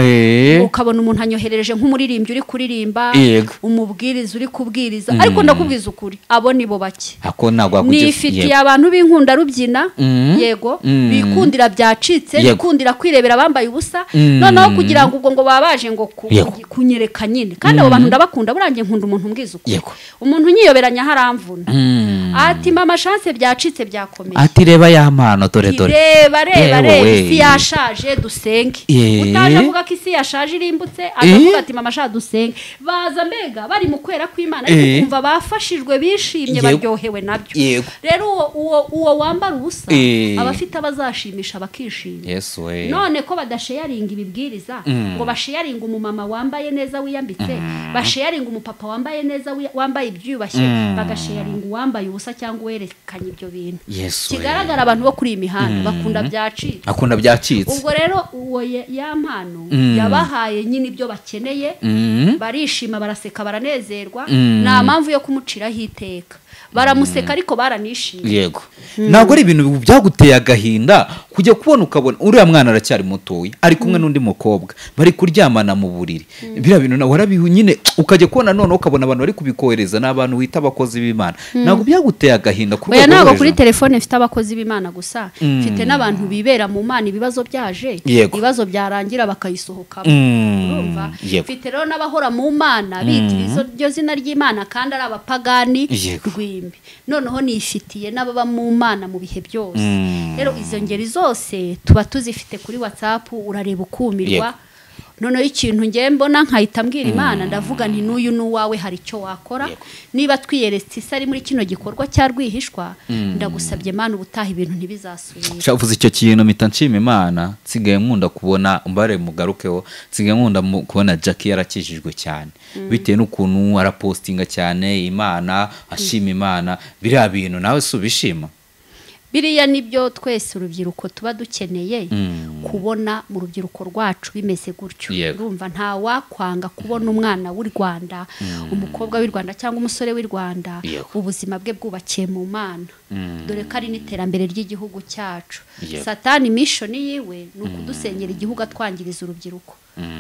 ukabona umuntu anyoherereje nk'umuririmbyi uri kuririmba, umubwiriza uri kubwiriza, ariko ndakubwiza ukuri abo nibo bake. Nifitiye abantu b'inkunda rubyina, yego, bikundira byacitse, bikundira kwirebera bambaye ubusa, noneho kugira ngo ubwo ngo babaje ngo kunyereka nyine. Kandi abo bantu ndabakunda, burangiye nkunda umuntu umbwiza ukuri. Umuntu nyiyoberanya haramvuna. Ati mama Chance byacitse byakomeye. Ati reba ya mpano dore dore. Reba reba reba isi yashaje dusenge. Utaje avuga ko isi yashaje irimbutse, akavuga ati mama sha dusenge. Baza mbega bari mu kwera kw'Imana, ariko kumva bafashijwe bishimye baryohewe nabyo. Rero uwo wambara ubusa abafite abazashimisha bakishima. None ko badasharinga ibibwiriza, ngo basharinga umumama wambaye neza wiyambitse, basharinga umupapa wambaye neza wambaye ibyubashye, bagasharinga uwambaye ubusa cyangwa werekanye ibyo bintu. Kigaragara abantu bo kuri iyi mihanda bakunda byacitse. Akunda byacitse. Ubwo rero uwo ya mpano yabahaye nyine ibyo bakeneye, barishima baraseka baranezerwa, nta mpamvu yo kumuciraho iteka. Baramuseka ariko baranishimye. Yego. Ntabwo ari ibintu byaguteye agahinda kujya kubona ukabona uriya mwana aracyari mutoya ari kumwe n'undi mukobwa bari kuryamana mu buriri. Biriya bintu nawe warabihu nyine, ukajya kubona none ukabona abantu bari kubikohereza n'abantu wita abakozi b'Imana. Ntabwo byaguteye agahinda kuko oya, ntabwo kuri telefone mfite abakozi b'Imana gusa, mfite n'abantu bibera mu Mana, ibibazo byaje, ibibazo byarangira bakayisohokamo. Urumva? Mfite rero n'abahora mu Mana bitirizo ryo zina ry'Imana kandi ari abapagani rwimbi. Noneho nifitiye n'ababa mu Mana mu bihe byose. Rero izo ngeri zose tuba tuzifite kuri WhatsApp, urareba ukumirwa. Noneho ikintu ngiye mbona nkahita mbwira Imana, ndavuga nti n'uyu n'uwawe hari icyo wakora. Niba twiyeretse isi ari muri kino gikorwa cya rwihishwa, ndagusabye Imana ubutaha ibintu ntibizasubira. Shavuze icyo kintu mpita nshima Imana, nsigaye nkunda kubona umbare mugarukeho, nsigaye nkunda kubona Jackie yarakijijwe cyane bitewe n'ukuntu arapostinga cyane Imana, ashima Imana. Biriya bintu nawe si ubishima? Biriya nibyo twese urubyiruko tuba dukeneye kubona mu rubyiruko rwacu bimeze gutyo. Urumva nta wakwanga kubona umwana w'u Rwanda, umukobwa w'u Rwanda cyangwa umusore w'u Rwanda ubuzima bwe bwubakiye mu Mana. Dore ko ari n'iterambere ry'igihugu cyacu. Satani mission yiwe ni ukudusenyera igihugu atwangiriza urubyiruko.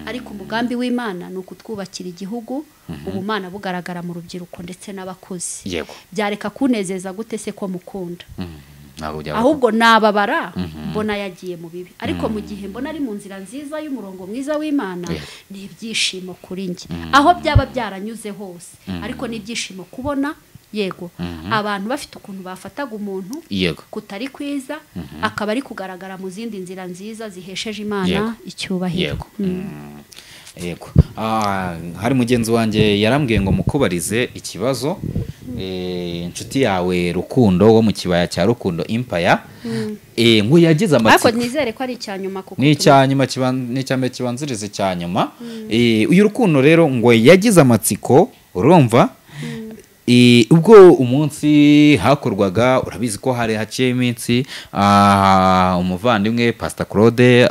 Ariko umugambi w'Imana ni ukutwubakira igihugu, ubumana bugaragara mu rubyiruko ndetse n'abakuze. Byareka kunezeza gute se ko mukunda? Ahubwo nababara mbona yagiye mu bibi, ariko mu gihe mbona ari mu nzira nziza y'umurongo mwiza w'Imana, ni ibyishimo kuri njye aho byaba byaranyuze hose. Ariko ni ibyishimo kubona yego abantu bafite ukuntu bafataga umuntu kutari kwiza, akaba ari kugaragara mu zindi nzira nziza zihesheje Imana icyubahiro. Yego. Hari mugenzi wanjye yarambwiye ngo mukubarize ikibazo. Inshuti yawe Rukundo wo mu kibaya cya Rukundo Empire, ngo yagize amatsiko. Ariko nizere ko ari icyanyuma, kuko ni icyanyuma, ni icyambere kibanziriza icyanyuma. Uyu Rukundo rero ngo yagize amatsiko, urumva ubwo umunsi hakorwaga, urabizi ko hari haciye iminsi umuvandimwe Pastor Claude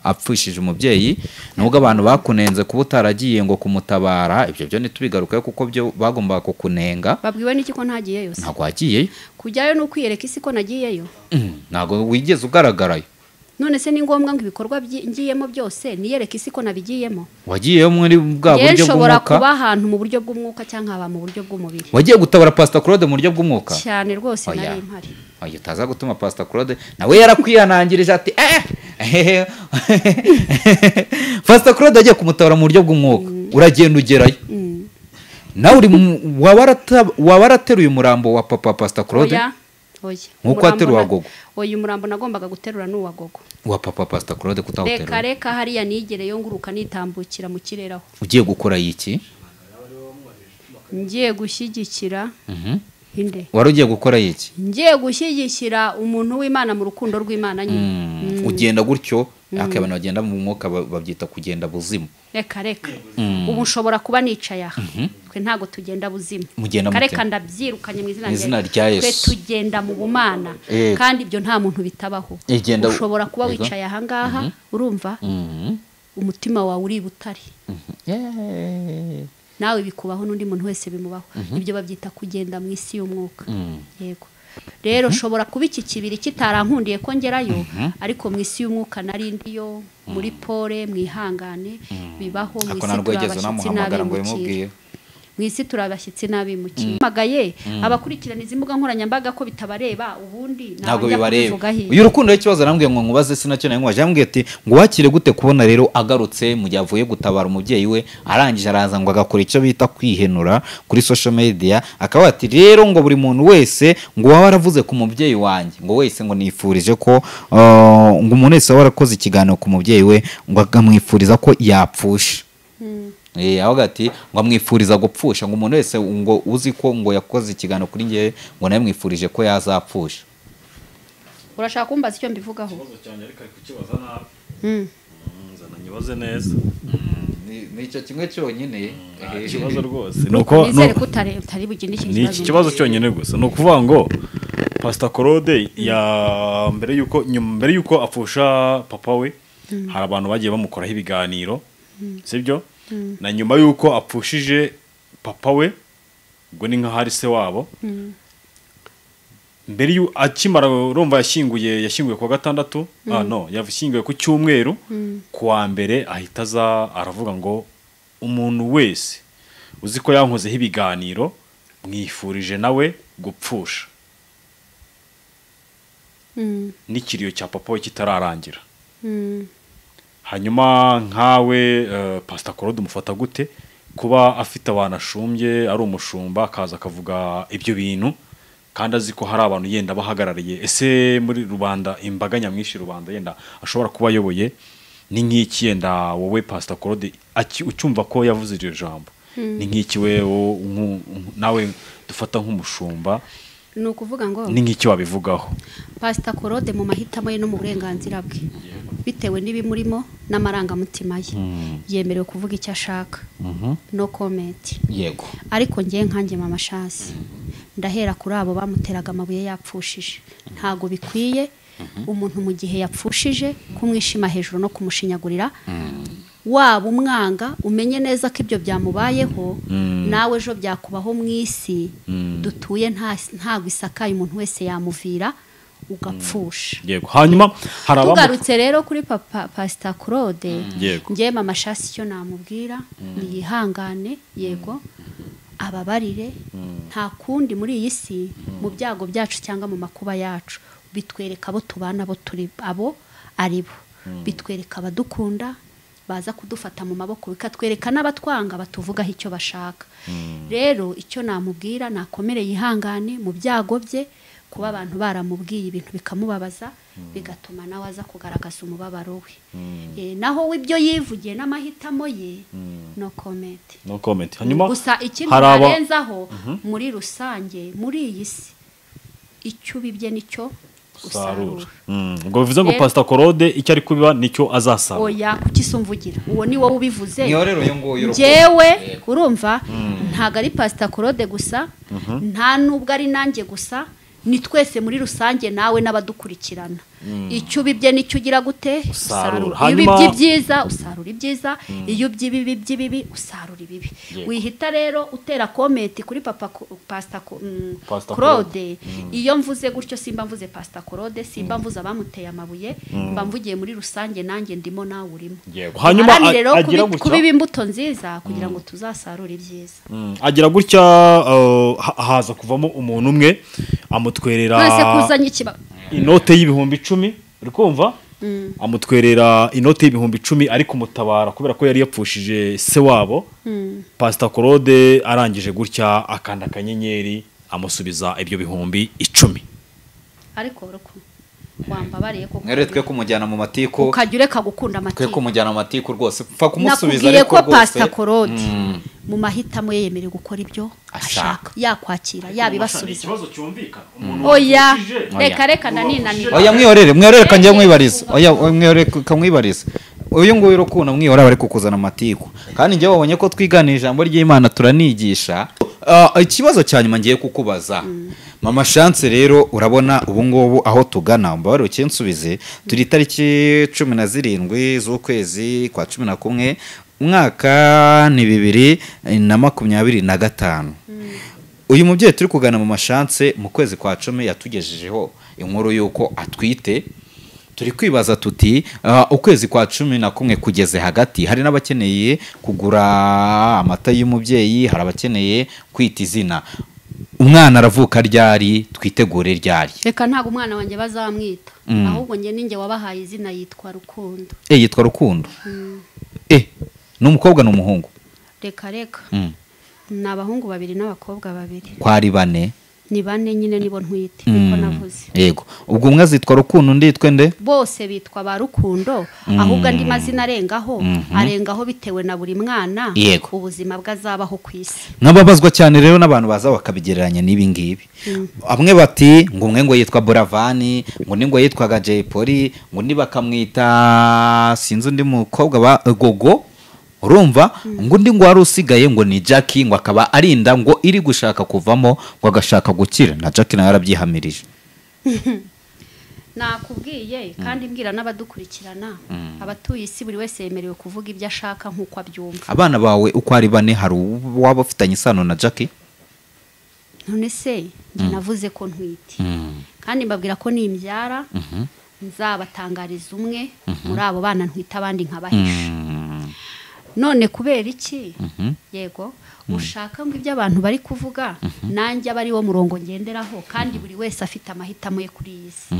apfushije umubyeyi, nubwo abantu bakunenze kuba utaragiye ngo kumutabara, ibyo byo ntitubigarukayo kuko byo bagombaga kukunenga. Babwiwe n'iki ko ntagiyeyo se? Ntabwo wagiyeyo. Kujyayo ni ukwiyereka isi ko nagiyeyo. Ntabwo wigeze ugaragarayo. None se ni ngombwa ngo ibikorwa ngiyemo byose niyereke isi ko nabigiyemo? Wagiyeyo muri bwa buryo bw'umwuka? Nshobora kuba ahantu mu buryo bw'umwuka cyangwa nkaba mu buryo bw'umubiri. Wagiye gutabara Pastor Claude mu buryo bw'umwuka? Cyane rwose nari mpari. Oya, utaza gutuma Pastor Claude nawe yarakwihanangirije ati Pastor Claude agiye kumutabara mu buryo bw'umwuka, uragenda ugerayo. Nawe uri wabarateruye umurambo wa papa Pastor Claude? Oya. Nkuko ateruwa Gogo. Oya, umurambo nagombaga guterura n'uwa Gogo. Wa papa Pastor Claude kutawuterura. Reka reka hariya nigereyo nguruka nitambukira mu kirere aho. Ugiye gukora iki? Ngiye gushyigikira. Inde? Wari ugiye gukora iki? Ngiye gushyigikira umuntu w'Imana mu rukundo rw'Imana nyine. Ugenda gutyo, ariko abantu bagenda mu mwuka babyita kugenda buzimu. Reka reka. Ubu nshobora kuba nicaye aha. Twe ntago tugenda buzimu. Reka ndabyirukanye mu izina rya Yesu. Twe tugenda mu bumana. Kandi ibyo nta muntu bitabaho. Ushobora kuba wicaye aha ngaha, urumva? Umutima wawe uri butare. Nawe bikubaho n'undi muntu wese bimubaho. Ibyo babyita kugenda mu isi y'umwuka. Yego. Rero nshobora kuba iki kibiri kitarankundiye ko ngerayo, ariko mu isi y'umwuka nari ndiyo, muri pole mwihangane bibaho mu isi turabashyitsi n'abimukira. Mu isi turabashyitsi n'abimukira. Magaye abakurikirana izi mbuga nkoranyambaga ko bitabareba ubundi ntabwo bibareba. Uyu rukundo y'ikibazo arambwiye ngo nkubaze sinacyo nayo nkubaje, yambwiye ati ngo wakire gute kubona rero agarutse mu gihe avuye gutabara umubyeyi we, arangije araza ngo agakora icyo bita kwihenura kuri social media, akaba ati rero ngo buri muntu wese ngo waba waravuze ku mubyeyi wanjye, ngo wese ngo nifurije ko ngo umuntu wese waba warakoze ikiganiro ku mubyeyi we ngo akamwifuriza ko yapfusha. Aho ati ngo amwifuriza gupfusha, ngo umuntu wese ngo uzi ko ngo yakoze ikiganiro kuri ngewe ngo nawe mwifurije ko yazapfusha. Urashaka kumbaza icyo mbivugaho? Ikibazo cyanjye ariko ari kukibaza nabi. Nzana nyibaze neza. Ni icyo kimwe cyonyine. Ikibazo rwose nuko nizere ko utari bugende iki kibazo. Ni iki kibazo cyonyine gusa. Ni ukuvuga ngo Pastor Claude ya mbere yuko apfusha papa we, hari abantu bagiye bamukoraho ibiganiro, sibyo? Na nyuma yuko apfushije papa we, ubwo ni nka hari se wabo, mbere yu akimara urumva yashyinguye ku gatandatu, no yashyinguye ku cyumweru, ku wa mbere ahita aza aravuga ngo umuntu wese uzi ko yankozeho ibiganiro mwifurije nawe gupfusha, n'ikiriyo cya papa we kitararangira. Hanyuma nkawe Pastor Claude umufata gute kuba afite abantu ashumbye, ari umushumba akaza akavuga ibyo bintu kandi azi ko hari abantu yenda bahagarariye, ese muri rubanda imbaga nyamwinshi rubanda yenda ashobora kuba ayoboye, ni nk'iki yenda wowe Pastor Claude ucyumva ko yavuze iryo jambo, ni nk'iki we nawe dufata nk'umushumba, ni ukuvuga ngo ni nk'iki wabivugaho? Pastor Claude mu mahitamo ye no mu burenganzira bwe, bitewe n'ibimurimo n'amarangamutima ye, yemerewe kuvuga icyo ashaka, no comment. Yego. Ariko ngiye nkanjye Mama Chance, ndahera kuri abo bamuteraga amabuye yapfushije. Ntago bikwiye umuntu mu gihe yapfushije kumwishima hejuru no kumushinyagurira. Waba umwanga umenye neza ko ibyo byamubayeho, nawe ejo byakubaho mu isi dutuye, ntago isakaye umuntu wese yamuvira ugapfusha. Yego. Hanyuma hari tugarutse rero kuri papa Pastor Claude, ngiye Mama Chance icyo namubwira ni yihangane, yego ababarire, nta kundi muri iyi si mu byago byacu cyangwa mu makuba yacu bitwereka abo tubana, abo turi, abo ari bo, bitwereka abadukunda baza kudufata mu maboko, bikatwereka n'abatwanga batuvugaho icyo bashaka. Rero icyo namubwira nakomere yihangane mu byago bye, kuba abantu baramubwiye ibintu bikamubabaza, bigatuma nawe aza kugaragaza umubabaro we. Naho ibyo yivugiye n'amahitamo ye, no comment. No comment. Hanyuma gusa ikindi narenzaho muri rusange muri iyi si, icyo ubibye nicyo usarura. Ngo bivuze ngo Pastor Claude icyo ari kubiba nicyo azasarura. Oya, kuki sumvugira? Uwo ni wowe ubivuze. Niyo rero uyu nguyu Njyewe urumva ntago ari Pastor Claude gusa, nta nubwo ari nanjye gusa, ni twese muri rusange nawe n'abadukurikirana. Icyo ubibye nicyo ugira gute? Usarura. Iyo Hanyuma ubibye ibyiza usarura ibyiza, iyo ubibye ibibi by'ibibi usarura ibibi. Wihita rero utera comment kuri papa Pastor Pastor Claude. Iyo mvuze gutyo simba mvuze Pastor Claude, simba mvuze abamuteye amabuye, mba mvugiye muri rusange, nanjye ndimo nawe urimo. Yego. Hanyuma Duharanire rero agira gutya kubiba imbuto nziza kugira ngo tuzasarure ibyiza. Agira gutya haza kuvamo umuntu umwe amutwerera Mwese kuzanye ikiba inote y'10,000, uri kumva? Amutwerera inote y'10,000 ari kumutabara kubera ko yari yapfushije se wabo. Pastor Claude arangije gutya akanda akanyenyeri amusubiza ibyo 10,000. Ariko ruko Wambabariye koko. Mwere twe kumujyana mu matiku. Ukajya ureka gukunda amatiku. Twe kumujyana mu matiku rwose. Pfa kumusubiza ariko rwose. Pastor Claude mu mahitamo ye yemerewe gukora ibyo ashaka. Yakwakira, yabibasubiza. Ikibazo cyumvikana. Umuntu oya, reka reka naninanira. Oya mwihorere, mwihorere kanje mwibariza. Oya mwihorere kamwibariza. Uyu nguyu Rukundo mwihora bari kukuzana amatiku. Kandi njye wabonye ko twigana ijambo ry'Imana turanigisha. Ikibazo cya nyuma ngiye kukubaza. Mama Chance rero urabona ubu ngubu aho tugana mbabare ukinsubize turi tariki 17 z'ukwezi kwa 11 umwaka ni 2025. Uyu mubyeyi turi kugana Mama Chance mu kwezi kwa 10 yatugejejeho inkuru yuko atwite. Turi kwibaza tuti ukwezi kwa 11 kugeze hagati hari n'abakeneye kugura amata y'umubyeyi, hari abakeneye kwita izina. Umwana aravuka ryari, twitegure ryari? Reka ntago umwana wanjye bazamwita, ahubwo nge ninjye wabahaye izina yitwa Rukundo. Yitwa Rukundo. Ni umukobwa n'umuhungu? Reka reka. Ni abahungu babiri n'abakobwa babiri. Kwari bane? Ni bane nyine nibo ntwite niko navuze. Yego. Ubwo umwe azitwa Rukundo undi yitwe nde? Bose bitwa ba Rukundo, ahubwo andi mazina arengaho, arengaho bitewe na buri mwana ubuzima bwazabaho ku isi. Nkababazwa cyane rero n'abantu baza bakabigereranya n'ibi ngibi. Amwe bati ngo umwe ngo yitwa Boravani, ngo undi ngo yitwaga Jay Polly, ngo undi bakamwita sinzi undi mukobwa ba Gogo. Urumva ngo undi ngo wari usigaye ngo ni Jackie, ngo akaba arinda ngo iri gushaka kuvamo ngo agashaka gukira, na Jackie nawe yarabyihamirije. Nakubwiye kandi mbwira n'abadukurikirana, abatuye isi buri wese yemerewe kuvuga ibyo ashaka nkuko abyumva. Abana bawe uko ari bane hari waba ufitanye isano na Jackie? None se njye navuze ko ntwite, kandi mbabwira ko nimbyara nzabatangariza umwe muri abo bana ntwite abandi nkabahisha. None kubera iki? Yego, ushaka ngo ibyo abantu bari kuvuga nanjye abari wo murongo ngenderaho, kandi buri wese afite amahitamo ye kuri iyi si.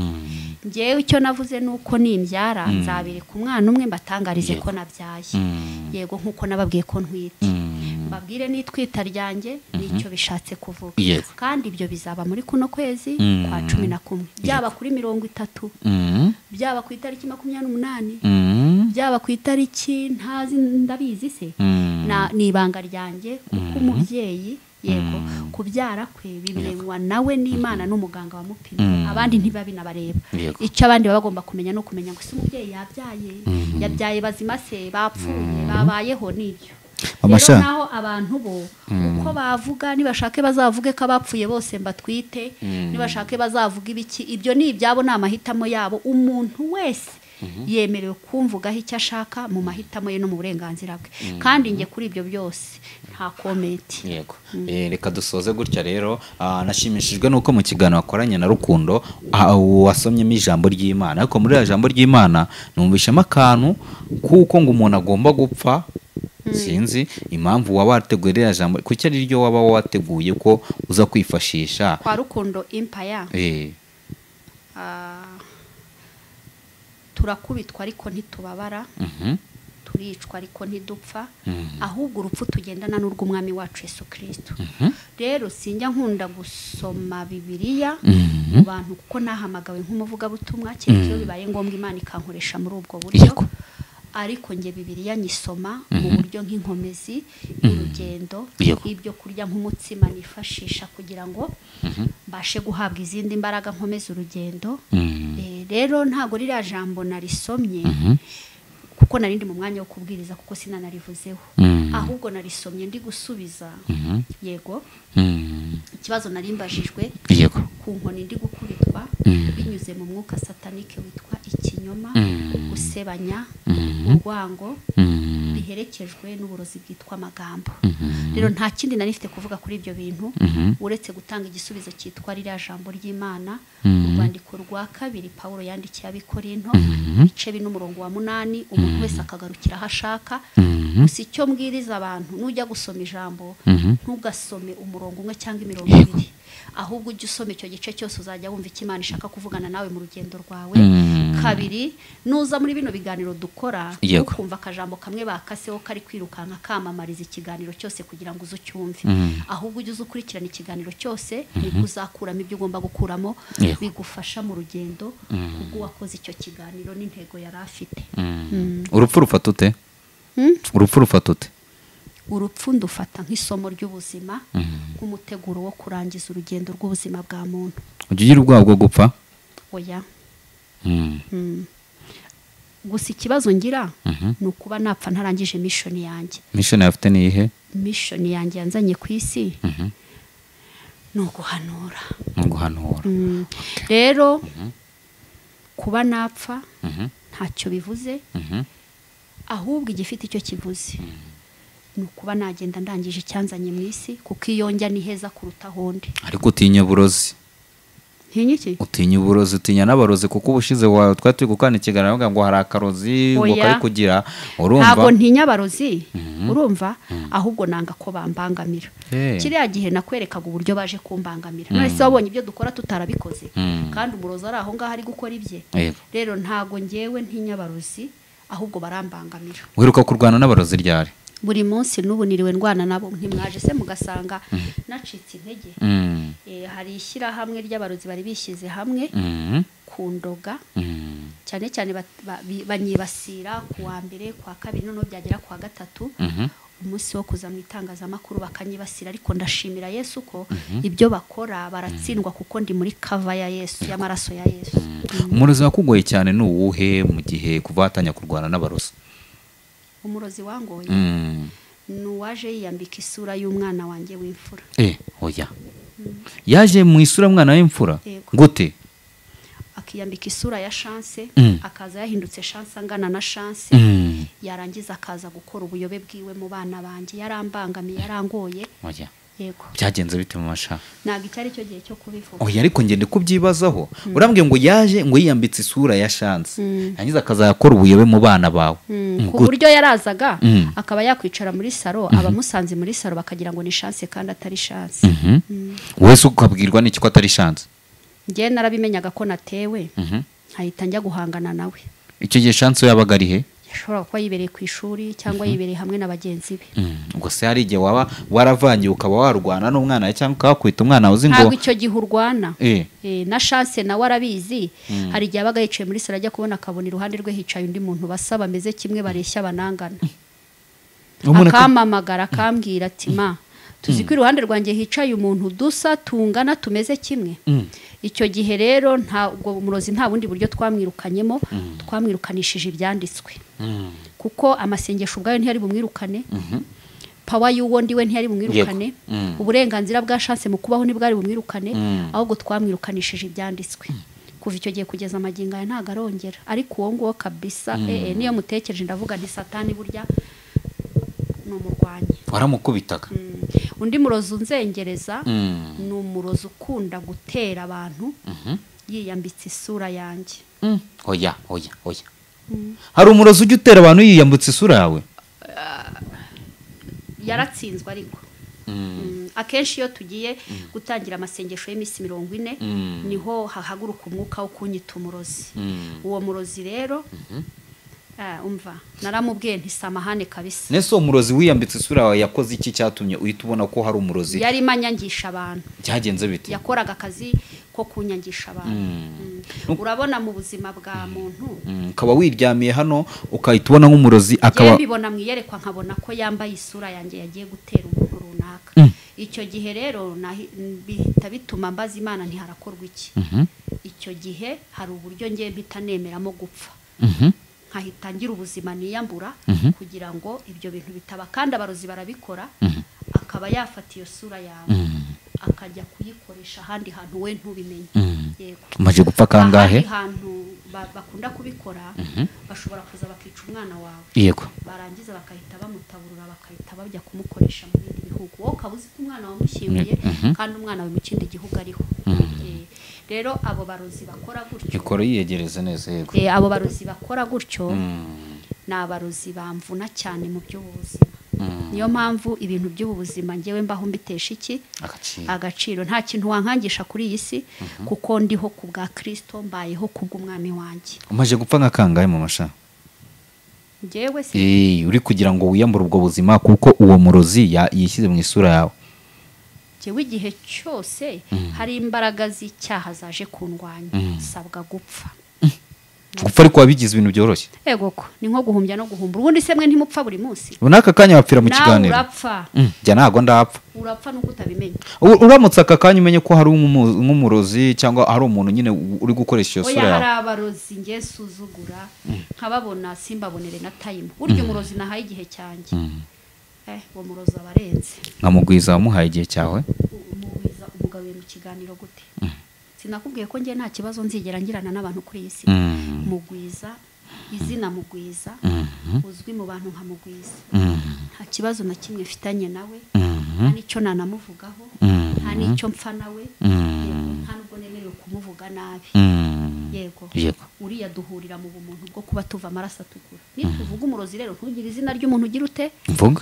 Ngewe icyo navuze nuko nimbyara nzabereka umwana umwe mbatangarize ko nabyaye. Yego, nkuko nababwiye ko ntwite, mbabwire n'itwita ryanjye nicyo bishatse kuvuga. Kandi ibyo bizaba muri kuno kwezi kwa 11, byaba kuri 30, byaba ku itariki 28, byaba ku itariki ntazi ndabizi se, na ni ibanga ryanjye kuko umubyeyi yego kubyara kwe bimenywa nawe n'Imana n'umuganga wamupimye, abandi ntibabinabareba. Icyo abandi baba bagomba kumenya no kumenya ngo se umubyeyi yabyaye, yabyaye bazima se, bapfuye, babayeho n'ibyo. Rero naho abantu bo uko bavuga nibashake bazavuge ko abapfuye bose mbatwite, nibashake bazavuga ibiki, ibyo ni ibyabo, ni amahitamo yabo. Umuntu wese yemerewe kumvugaho icyo ashaka mu mahitamo ye no mu burenganzira bwe, kandi nge kuri ibyo byose nta comment. Yego. Reka dusoze gutya rero. Nashimishijwe nuko mu kiganiro wakoranye na Rukundo wasomyemo ijambo ry'Imana, ariko muri ijambo ry'Imana numvishemo akantu kuko ngo umuntu agomba gupfa. Sinzi impamvu waba wateguye ririya jambo, kuki ari ryo waba wateguye ko uza kwifashisha kwa Rukundo Empire? Turakubitwa ariko ntitubabara, turicwa ariko ntidupfa, ahubwo urupfu tugendana n'urw'umwami wacu Yesu Kristo. Rero sinjya nkunda gusoma Bibiliya mu bantu kuko nahamagawe nk'umuvugabutumwa, kereka iyo bibaye ngombwa Imana ikankoresha muri ubwo buryo. Ariko nge Bibiliya nyisoma mu buryo nk'inkomezi y'urugendo, ibyo kurya nk'umutsima nifashisha kugira ngo mbashe guhabwa izindi mbaraga nkomeza urugendo. Rero ntago ririya jambo narisomye kuko narindi mu mwanya wo kubwiriza, kuko sinanarivuzeho, ahubwo narisomye ndi gusubiza yego ikibazo narimbajijwe ku nkoni ndi gukubitwa binyuze mu mwuka satanike witwa ikinyoma, gusebanya, urwango biherekejwe n'uburozi bwitwa amagambo. Rero nta kindi nari mfite kuvuga kuri ibyo bintu uretse gutanga igisubizo cyitwa ririya jambo ry'Imana. Urwandiko rwa 2 Paulo yandikiye ab'Ikorinto ibice 2 n'umurongo wa 8, umuntu wese akagarukira aho ashaka. Gusa icyo mbwiriza abantu, nujya gusoma ijambo ntugasome umurongo umwe cyangwa imirongo ibiri, ahubwo ujye usoma icyo gice cyose, uzajya wumva icyo Imana ishaka kuvugana nawe mu rugendo rwawe. Kabiri, nuza muri bino biganiro dukora ukumva akajambo kamwe bakaseho kari kwirukanka kamamariza ikiganiro cyose kugira ngo uzucyumve, ahubwo ujye ukurikirana ikiganiro cyose niko uzakuramo ibyo ugomba gukuramo bigufasha mu rugendo ubwo wakoze icyo kiganiro n'intego yari afite. Urupfu rufata ute? Urupfu rufata ute? Urupfu ndufata nk'isomo ry'ubuzima, nk'umuteguro wo kurangiza urugendo rw'ubuzima bwa muntu. Ujya ugira ubwoba bwo gupfa? Oya. Gusa ikibazo ngira ni ukuba napfa ntarangije mission yanjye. Mission afite ni iyihe? Mission yanjye yanzanye ku isi ni uguhanura. Ni uguhanura. Rero kuba napfa ntacyo bivuze, ahubwo igifite icyo kivuze ni ukuba nagenda ndangije icyanzanye mu isi, kuko iyo njya ni heza kuruta ahondi. Ariko utinya uburozi? Ntinya iki? Utinya uburozi, utinya n'abarozi, kuko ubushize wawe twari turi gukana ikiganiro bavuga ngo hari akarozi ngo kari kugira, urumva? Ntabwo ntinya abarozi, urumva, ahubwo nanga ko bambangamira. Kiriya gihe nakwerekaga uburyo baje kumbangamira. None se wabonye ibyo dukora tutarabikoze, kandi umurozi ari aho ngaho ari gukora ibye. Rero ntago ngewe ntinya abarozi, ahubwo barambangamira. Wiruka kurwana n'abarozi ryari? Buri munsi n'ubu niriwe ndwana nabo, ntimwaje se mugasanga nacitse intege. Hari ishyirahamwe ry'abarozi bari bishyize hamwe kundoga, cyane cyane banyibasira ku wa mbere, ku wa kabiri, noneho byagera ku wa gatatu umunsi wo kuza mu itangazamakuru bakanyibasira. Ariko ndashimira Yesu ko ibyo bakora baratsindwa, kuko ndi muri kava ya Yesu, y'amaraso ya Yesu. Umurozi wakugoye cyane ni uwuhe mu gihe kuva watanya kurwana n'abarozi? Umurozi wangoye ni uwaje yiyambika isura y'umwana wanjye w'imfura. Oya. Yaje mu isura y'umwana w'imfura? Gute? Akiyambika isura ya Chance, akaza yahindutse Chance angana na Chance, yarangiza akaza gukora ubuyobe bwiwe mu bana banjye. Yarambangamiye, yarangoye. Oya. Yego. Byagenze bite mu masha? Ntabwo icyari cyo gihe cyo kubivuga. Oya, ariko ngende kubyibazaho. Urambwiye ngo yaje ngo yiyambitse isura ya Chance, yangiza akazakora ubuyobe mu bana bawe. Ku buryo yarazaga akaba yakwicara muri saro, abamusanze muri saro bakagira ngo ni Chance kandi atari Chance. Wese ukabwirwa n'iki ko atari Chance? Ngiye narabimenyaga ko natewe, nkahita njya guhangana nawe. Icyo gihe Chance yabaga ari he? Yashobora kuba yibereye ku ishuri cyangwa yibereye hamwe na bagenzi be. Ubwo se hari igihe waba waravangiye ukaba warwana n'umwana cyangwa ukakwita umwana uzi ngo ntabwo icyo gihe urwana. Na Chance nawe arabizi. Hari igihe abaga yicaye muri salo ajya kubona akabona iruhande rwe hicaye undi muntu basa bameze kimwe bareshya banangana. Akamamagara akambwira ati ma tuzi ko iruhande rwanjye hicaye umuntu dusa tungana tumeze kimwe. Icyo gihe rero ntabwo umurozi nta bundi buryo twamwirukanyemo, twamwirukanishije ibyanditswe. Kuko amasengesho ubwayo ntiyari bumwirukane, power y'uwo ndiwe ntiyari bumwirukane, uburenganzira bwa Chance mu kubaho ntibwari bumwirukane, ahubwo twamwirukanishije ibyanditswe. Kuva icyo gihe kugeza amagingo aya ntago arongera. Ariko uwo nguwo kabisa, niyo mutekereje ndavuga nti Satani burya ni umurwanyi. Waramukubitaga? Undi murozi unzengereza ni umurozi ukunda gutera abantu yiyambitse isura yanjye. Oya, oya, oya. Hari umurozi ujya utera abantu yiyambitse isura yawe? Yaratsinzwe ariko. Akenshi iyo tugiye gutangira amasengesho y'iminsi 40 niho hahaguruka umwuka wo kunyita umurozi. Uwo murozi rero umva naramubwiye nti samahane kabisa. Nese uwo murozi wiyambitse isura yawe yakoze iki cyatumye uhita ubona ko hari umurozi? Yari manyangisha abantu. Byagenze bite? Yakoraga akazi ko kunyangisha abantu. Urabona mu buzima bwa muntu ukaba wiryamiye hano ukahita ubona nk'umurozi akaba mbibona mwiyerekwa nkabona ko yambaye isura yanjye yagiye gutera umuntu runaka. Icyo gihe rero bihita bituma mbaza Imana nti harakorwa iki? Icyo gihe hari uburyo ngiye mpita nemeramo gupfa. Nkahita ngira ubuzima niyambura kugira ngo ibyo bintu bitaba. Kandi abarozi barabikora, akaba yafata iyo sura yawe akajya kuyikoresha ahandi hantu we ntubimenye. Yego. Umaze gupfa kangahe? Ahandi hantu bakunda kubikora, bashobora kuza bakica umwana wawe. Yego. Barangiza bakahita bamutaburura bakahita bajya kumukoresha mu bindi bihugu. Wowe ukaba uzi ko umwana wamushyinguye kandi umwana we mu kindi gihugu ariho. Rero abo barozi bakora gutyo, ikora yiyegereza neza. Yego. Abo barozi bakora gutyo ni abarozi bamvuna cyane mu by'ubuzima. Niyo mpamvu ibintu by'ubu buzima ngewe mbaho mbitesha iki agaciro. Nta kintu wankangisha kuri iyi si, kuko ndiho ku bwa Kristo, mbayeho ku bw'umwami wanjye. Umaje gupfa nka kangahe mu masha? Ngewe se uri kugira ngo wiyambure ubwo buzima kuko uwo murozi yishyize mu isura yawe. Jewe igihe cyose hari imbaraga z'icyaha zaje kundwanya, sabwa gupfa. Gupfa ariko wabigize ibintu byoroshye. Ego ko ni nko guhumbya no guhumbura. Ubundi se mwe ntimupfa buri munsi? Unaka kanya wapfira mu kiganiro. Nawe urapfa. Jya ntago ndapfa. Urapfa nuko utabimenya. Uramutse aka kanya umenye ko hari nk'umurozi cyangwa hari umuntu nyine uri gukoresha iyo sura yawe. Oya, hari abarozi nge suzugura nkababona simbabonere na time. Burya umurozi nahaye igihe cyanjye. Uwo murozi abarenze. Nkamugwiza wamuhaye igihe cyawe? Umugwiza umugabuye mu kiganiro gute? Sinakubwiye ko nge nta kibazo nzigera ngirana n'abantu kuri iyi si. Mugwiza, izina Mugwiza, uzwi mu bantu nka Mugwiza. Nta kibazo na kimwe mfitanye nawe, nta n'icyo nanamuvugaho, nta n'icyo mpfa nawe, nta nubwo nemerewe kumuvuga nabi. Yego. Uriya duhurira mu bumuntu bwo kuba tuva amaraso atukura. Nituvuga umurozi rero ntugire izina ry'umuntu ugira ute?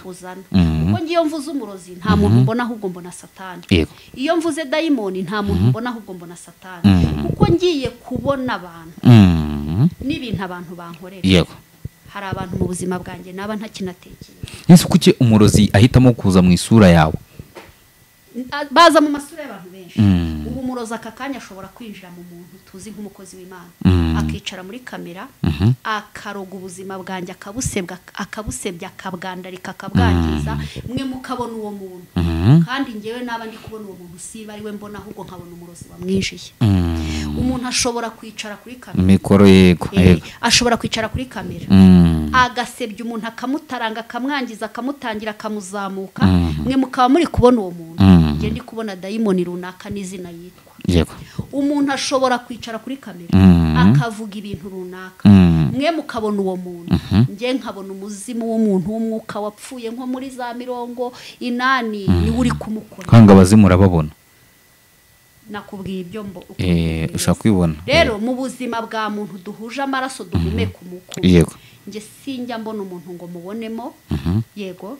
Uzana. Kuko ngiyo mvuze umurozi nta muntu mbona ahubwo mbona Satani. Iyo mvuze dayimoni nta muntu mbona ahubwo mbona Satani. Kuko ngiye kubona abantu n'ibintu abantu bankorera. Yego. Hari abantu mu buzima bwanjye naba ntakinatekereza. Ese kuki umurozi ahitamo kuza mu isura yawe? Baza mu masura y'abantu benshi. Ubu umurozi aka kanya ashobora kwinjira mu muntu tuzi nk'umukozi w'Imana, akicara muri kamera, akaroga ubuzima bwanjye, akabusebya, akabwandarika, akabwangiza, mwe mukabona uwo muntu. Kandi ngewe naba ndi kubona uwo muntu siba ari we mbona, ahubwo nkabona umurozi wamwinjiye. Umuntu ashobora kwicara kuri kamera, mikoro, yego, ashobora kwicara kuri kamera agasebya umuntu, akamutaranga, akamwangiza, akamutangira, akamuzamuka, mwe mukaba muri kubona uwo muntu. Nge ndi kubona dayimoni runaka n'izina yitwa. Yego. Umuntu ashobora kwicara kuri kamera akavuga ibintu runaka, mwe mukabona uwo muntu, nge nkabona umuzimu w'umuntu w'umwuka wapfuye nko muri za 80 ni uri kumukora. Kanga abazimu urababona. Nakubwiye ibyo mbo ushaka kwibona. Rero mu buzima bwa muntu duhuje amaraso duhumeka umuko. Yego. Nge sinjya mbona umuntu ngo mubonemo. Yego.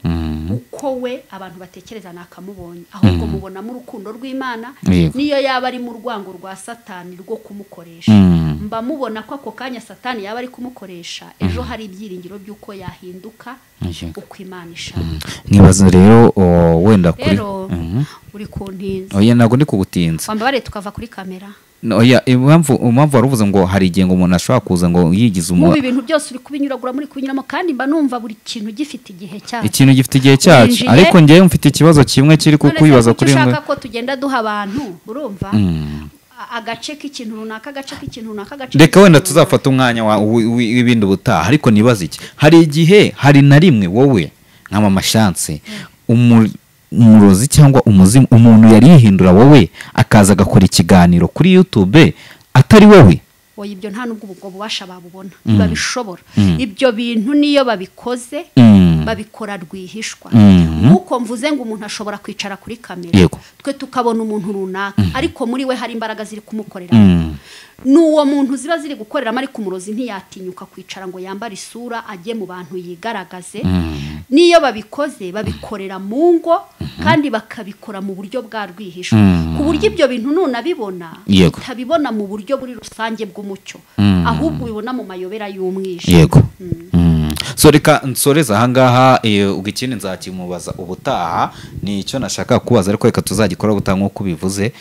Uko we abantu batekereza nakamubonye, ahubwo mubonamo urukundo rw'Imana, niyo yaba ari mu rwango rwa Satani rwo kumukoresha. Mba mubona ko ako kanya Satani yaba ari kumukoresha, ejo hari ibyiringiro by'uko yahinduka uko Imana ishaka. Nibaza rero wenda kuri uri kuntinza. Oya, ntago ndi kugutinza. Wambabare tukava kuri kamera. Oya, impamvu waruvuze ngo hari igihe ngo umuntu ashobora kuza ngo yigize umuntu. Mu bintu byose uri kubinyuragura muri kubinyuramo, kandi mba numva buri kintu gifite igihe cyacyo. Ikintu gifite igihe cyacyo. Ariko ngewe mfite ikibazo kimwe kiri kukwibaza kuri mwe. Ushaka ko tugenda duha abantu, urumva? Agace k'ikintu runaka, agace k'ikintu runaka, agace. Reka wenda tuzafata umwanya w'ibindi ubutaha, ariko nibaza iki. Hari igihe, hari na rimwe wowe nka Mama Chance, umurozi cyangwa umuzimu, umuntu yari yihindura wowe akaza agakora ikiganiro kuri YouTube atari wowe. Oya, ibyo nta nubwo ubwo bubasha babubona, ntibabishobora. Ibyo bintu niyo babikoze babikora rwihishwa. Nkuko mvuze ngo umuntu ashobora kwicara kuri kamera, twe tukabona umuntu runaka, ariko muri we hari imbaraga ziri kumukorera. N'uwo muntu ziba ziri gukoreramo, ariko umurozi ntiyatinyuka kwicara ngo yambare isura ajye mu bantu yigaragaze. Niyo babikoze babikorera mu ngo, kandi bakabikora mu buryo bwa rwihishwa, ku buryo ibyo bintu nunabibona utabibona mu buryo buri rusange bw'umucyo, ahubwo ubibona mu mayobera y'umwijima. Yego. So reka nsoreza ahangaha, ubwo ikindi nzakimubaza ubutaha ni icyo nashaka kubaza, ariko reka tuzagikora ubutaha nk'uko ubivuze,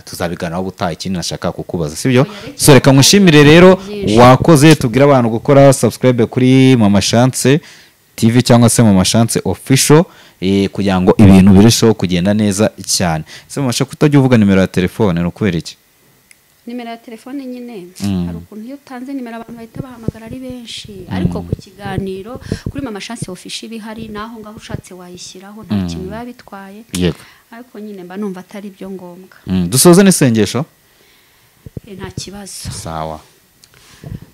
tuzabiganiraho ubutaha ikindi nashaka kukubaza, sibyo? So reka nkushimire rero wakoze, tubwire abantu gukora subscribe kuri Mama Chance TV cyangwa se Mama Chance Official, kugira ngo ibintu birusheho kugenda neza cyane. Se Mama Chance, kutajya uvuga nimero ya telefone ni ukubera iki? Nimero ya telefone nyine hari ukuntu iyo utanze nimero abantu bahita bahamagara ari benshi, ariko ku kiganiro kuri Mama Chance Official bihari, naho ngaho ushatse wayishyiraho nta kintu biba bitwaye. Yego. Ariko nyine mba numva atari byo ngombwa. Dusoze n'isengesho? Nta kibazo. Sawa.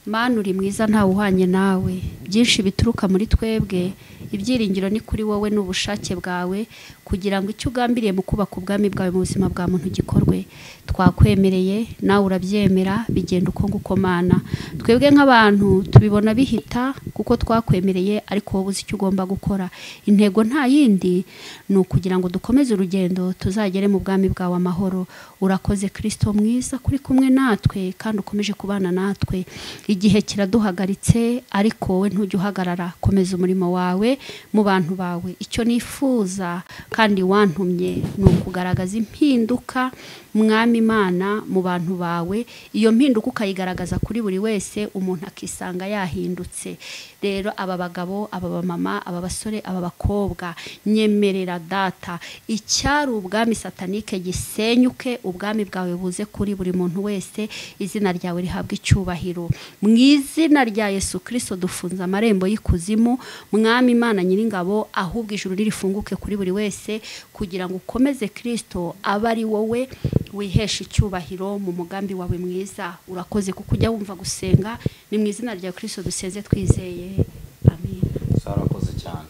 Mana uri mwiza ntawe uhanye nawe, byinshi bituruka muri twebwe, Ibyiringiro ni kuri wowe n'ubushake bwawe, kugira ngo icyo ugambiriye mu kubaka ubwami bwawe mu buzima bwa muntu gikorwe. Twakwemereye nawe urabyemera, bigenda uko nguko Mana. Twebwe nk'abantu tubibona bihita kuko twakwemereye, ariko wowe uzi icyo ugomba gukora. Intego nta yindi ni ukugira ngo dukomeze urugendo tuzagere mu bwami bwawe amahoro. Urakoze Kristo mwiza kuri kumwe natwe kandi ukomeje kubana natwe. Igihe kiraduhagaritse ariko wowe ntujya uhagarara. Komeza umurimo wawe mu bantu bawe. Icyo nifuza kandi wantumye ni ukugaragaza impinduka Mwami Imana mu bantu bawe. Iyo mpinduka ukayigaragaza kuri buri wese, umuntu akisanga yahindutse. Rero aba bagabo, aba bamama, aba basore, aba bakobwa, nyemerera Data, icyari ubwami satanike gisenyuke, ubwami bwawe buze kuri buri muntu wese, izina ryawe rihabwe icyubahiro. Mu izina rya Yesu Kristo dufunze amarembo y'ikuzimu, Mwami Imana nyiringabo, ahubwo ijuru ririfunguke kuri buri wese, kugira ngo ukomeze Kristo abe ari wowe wihesha icyubahiro mu mugambi wawe mwiza. Urakoze kuko ujya wumva gusenga. Ni mu izina rya Kristo duseze twizeye, amen. Sarakoze cyane.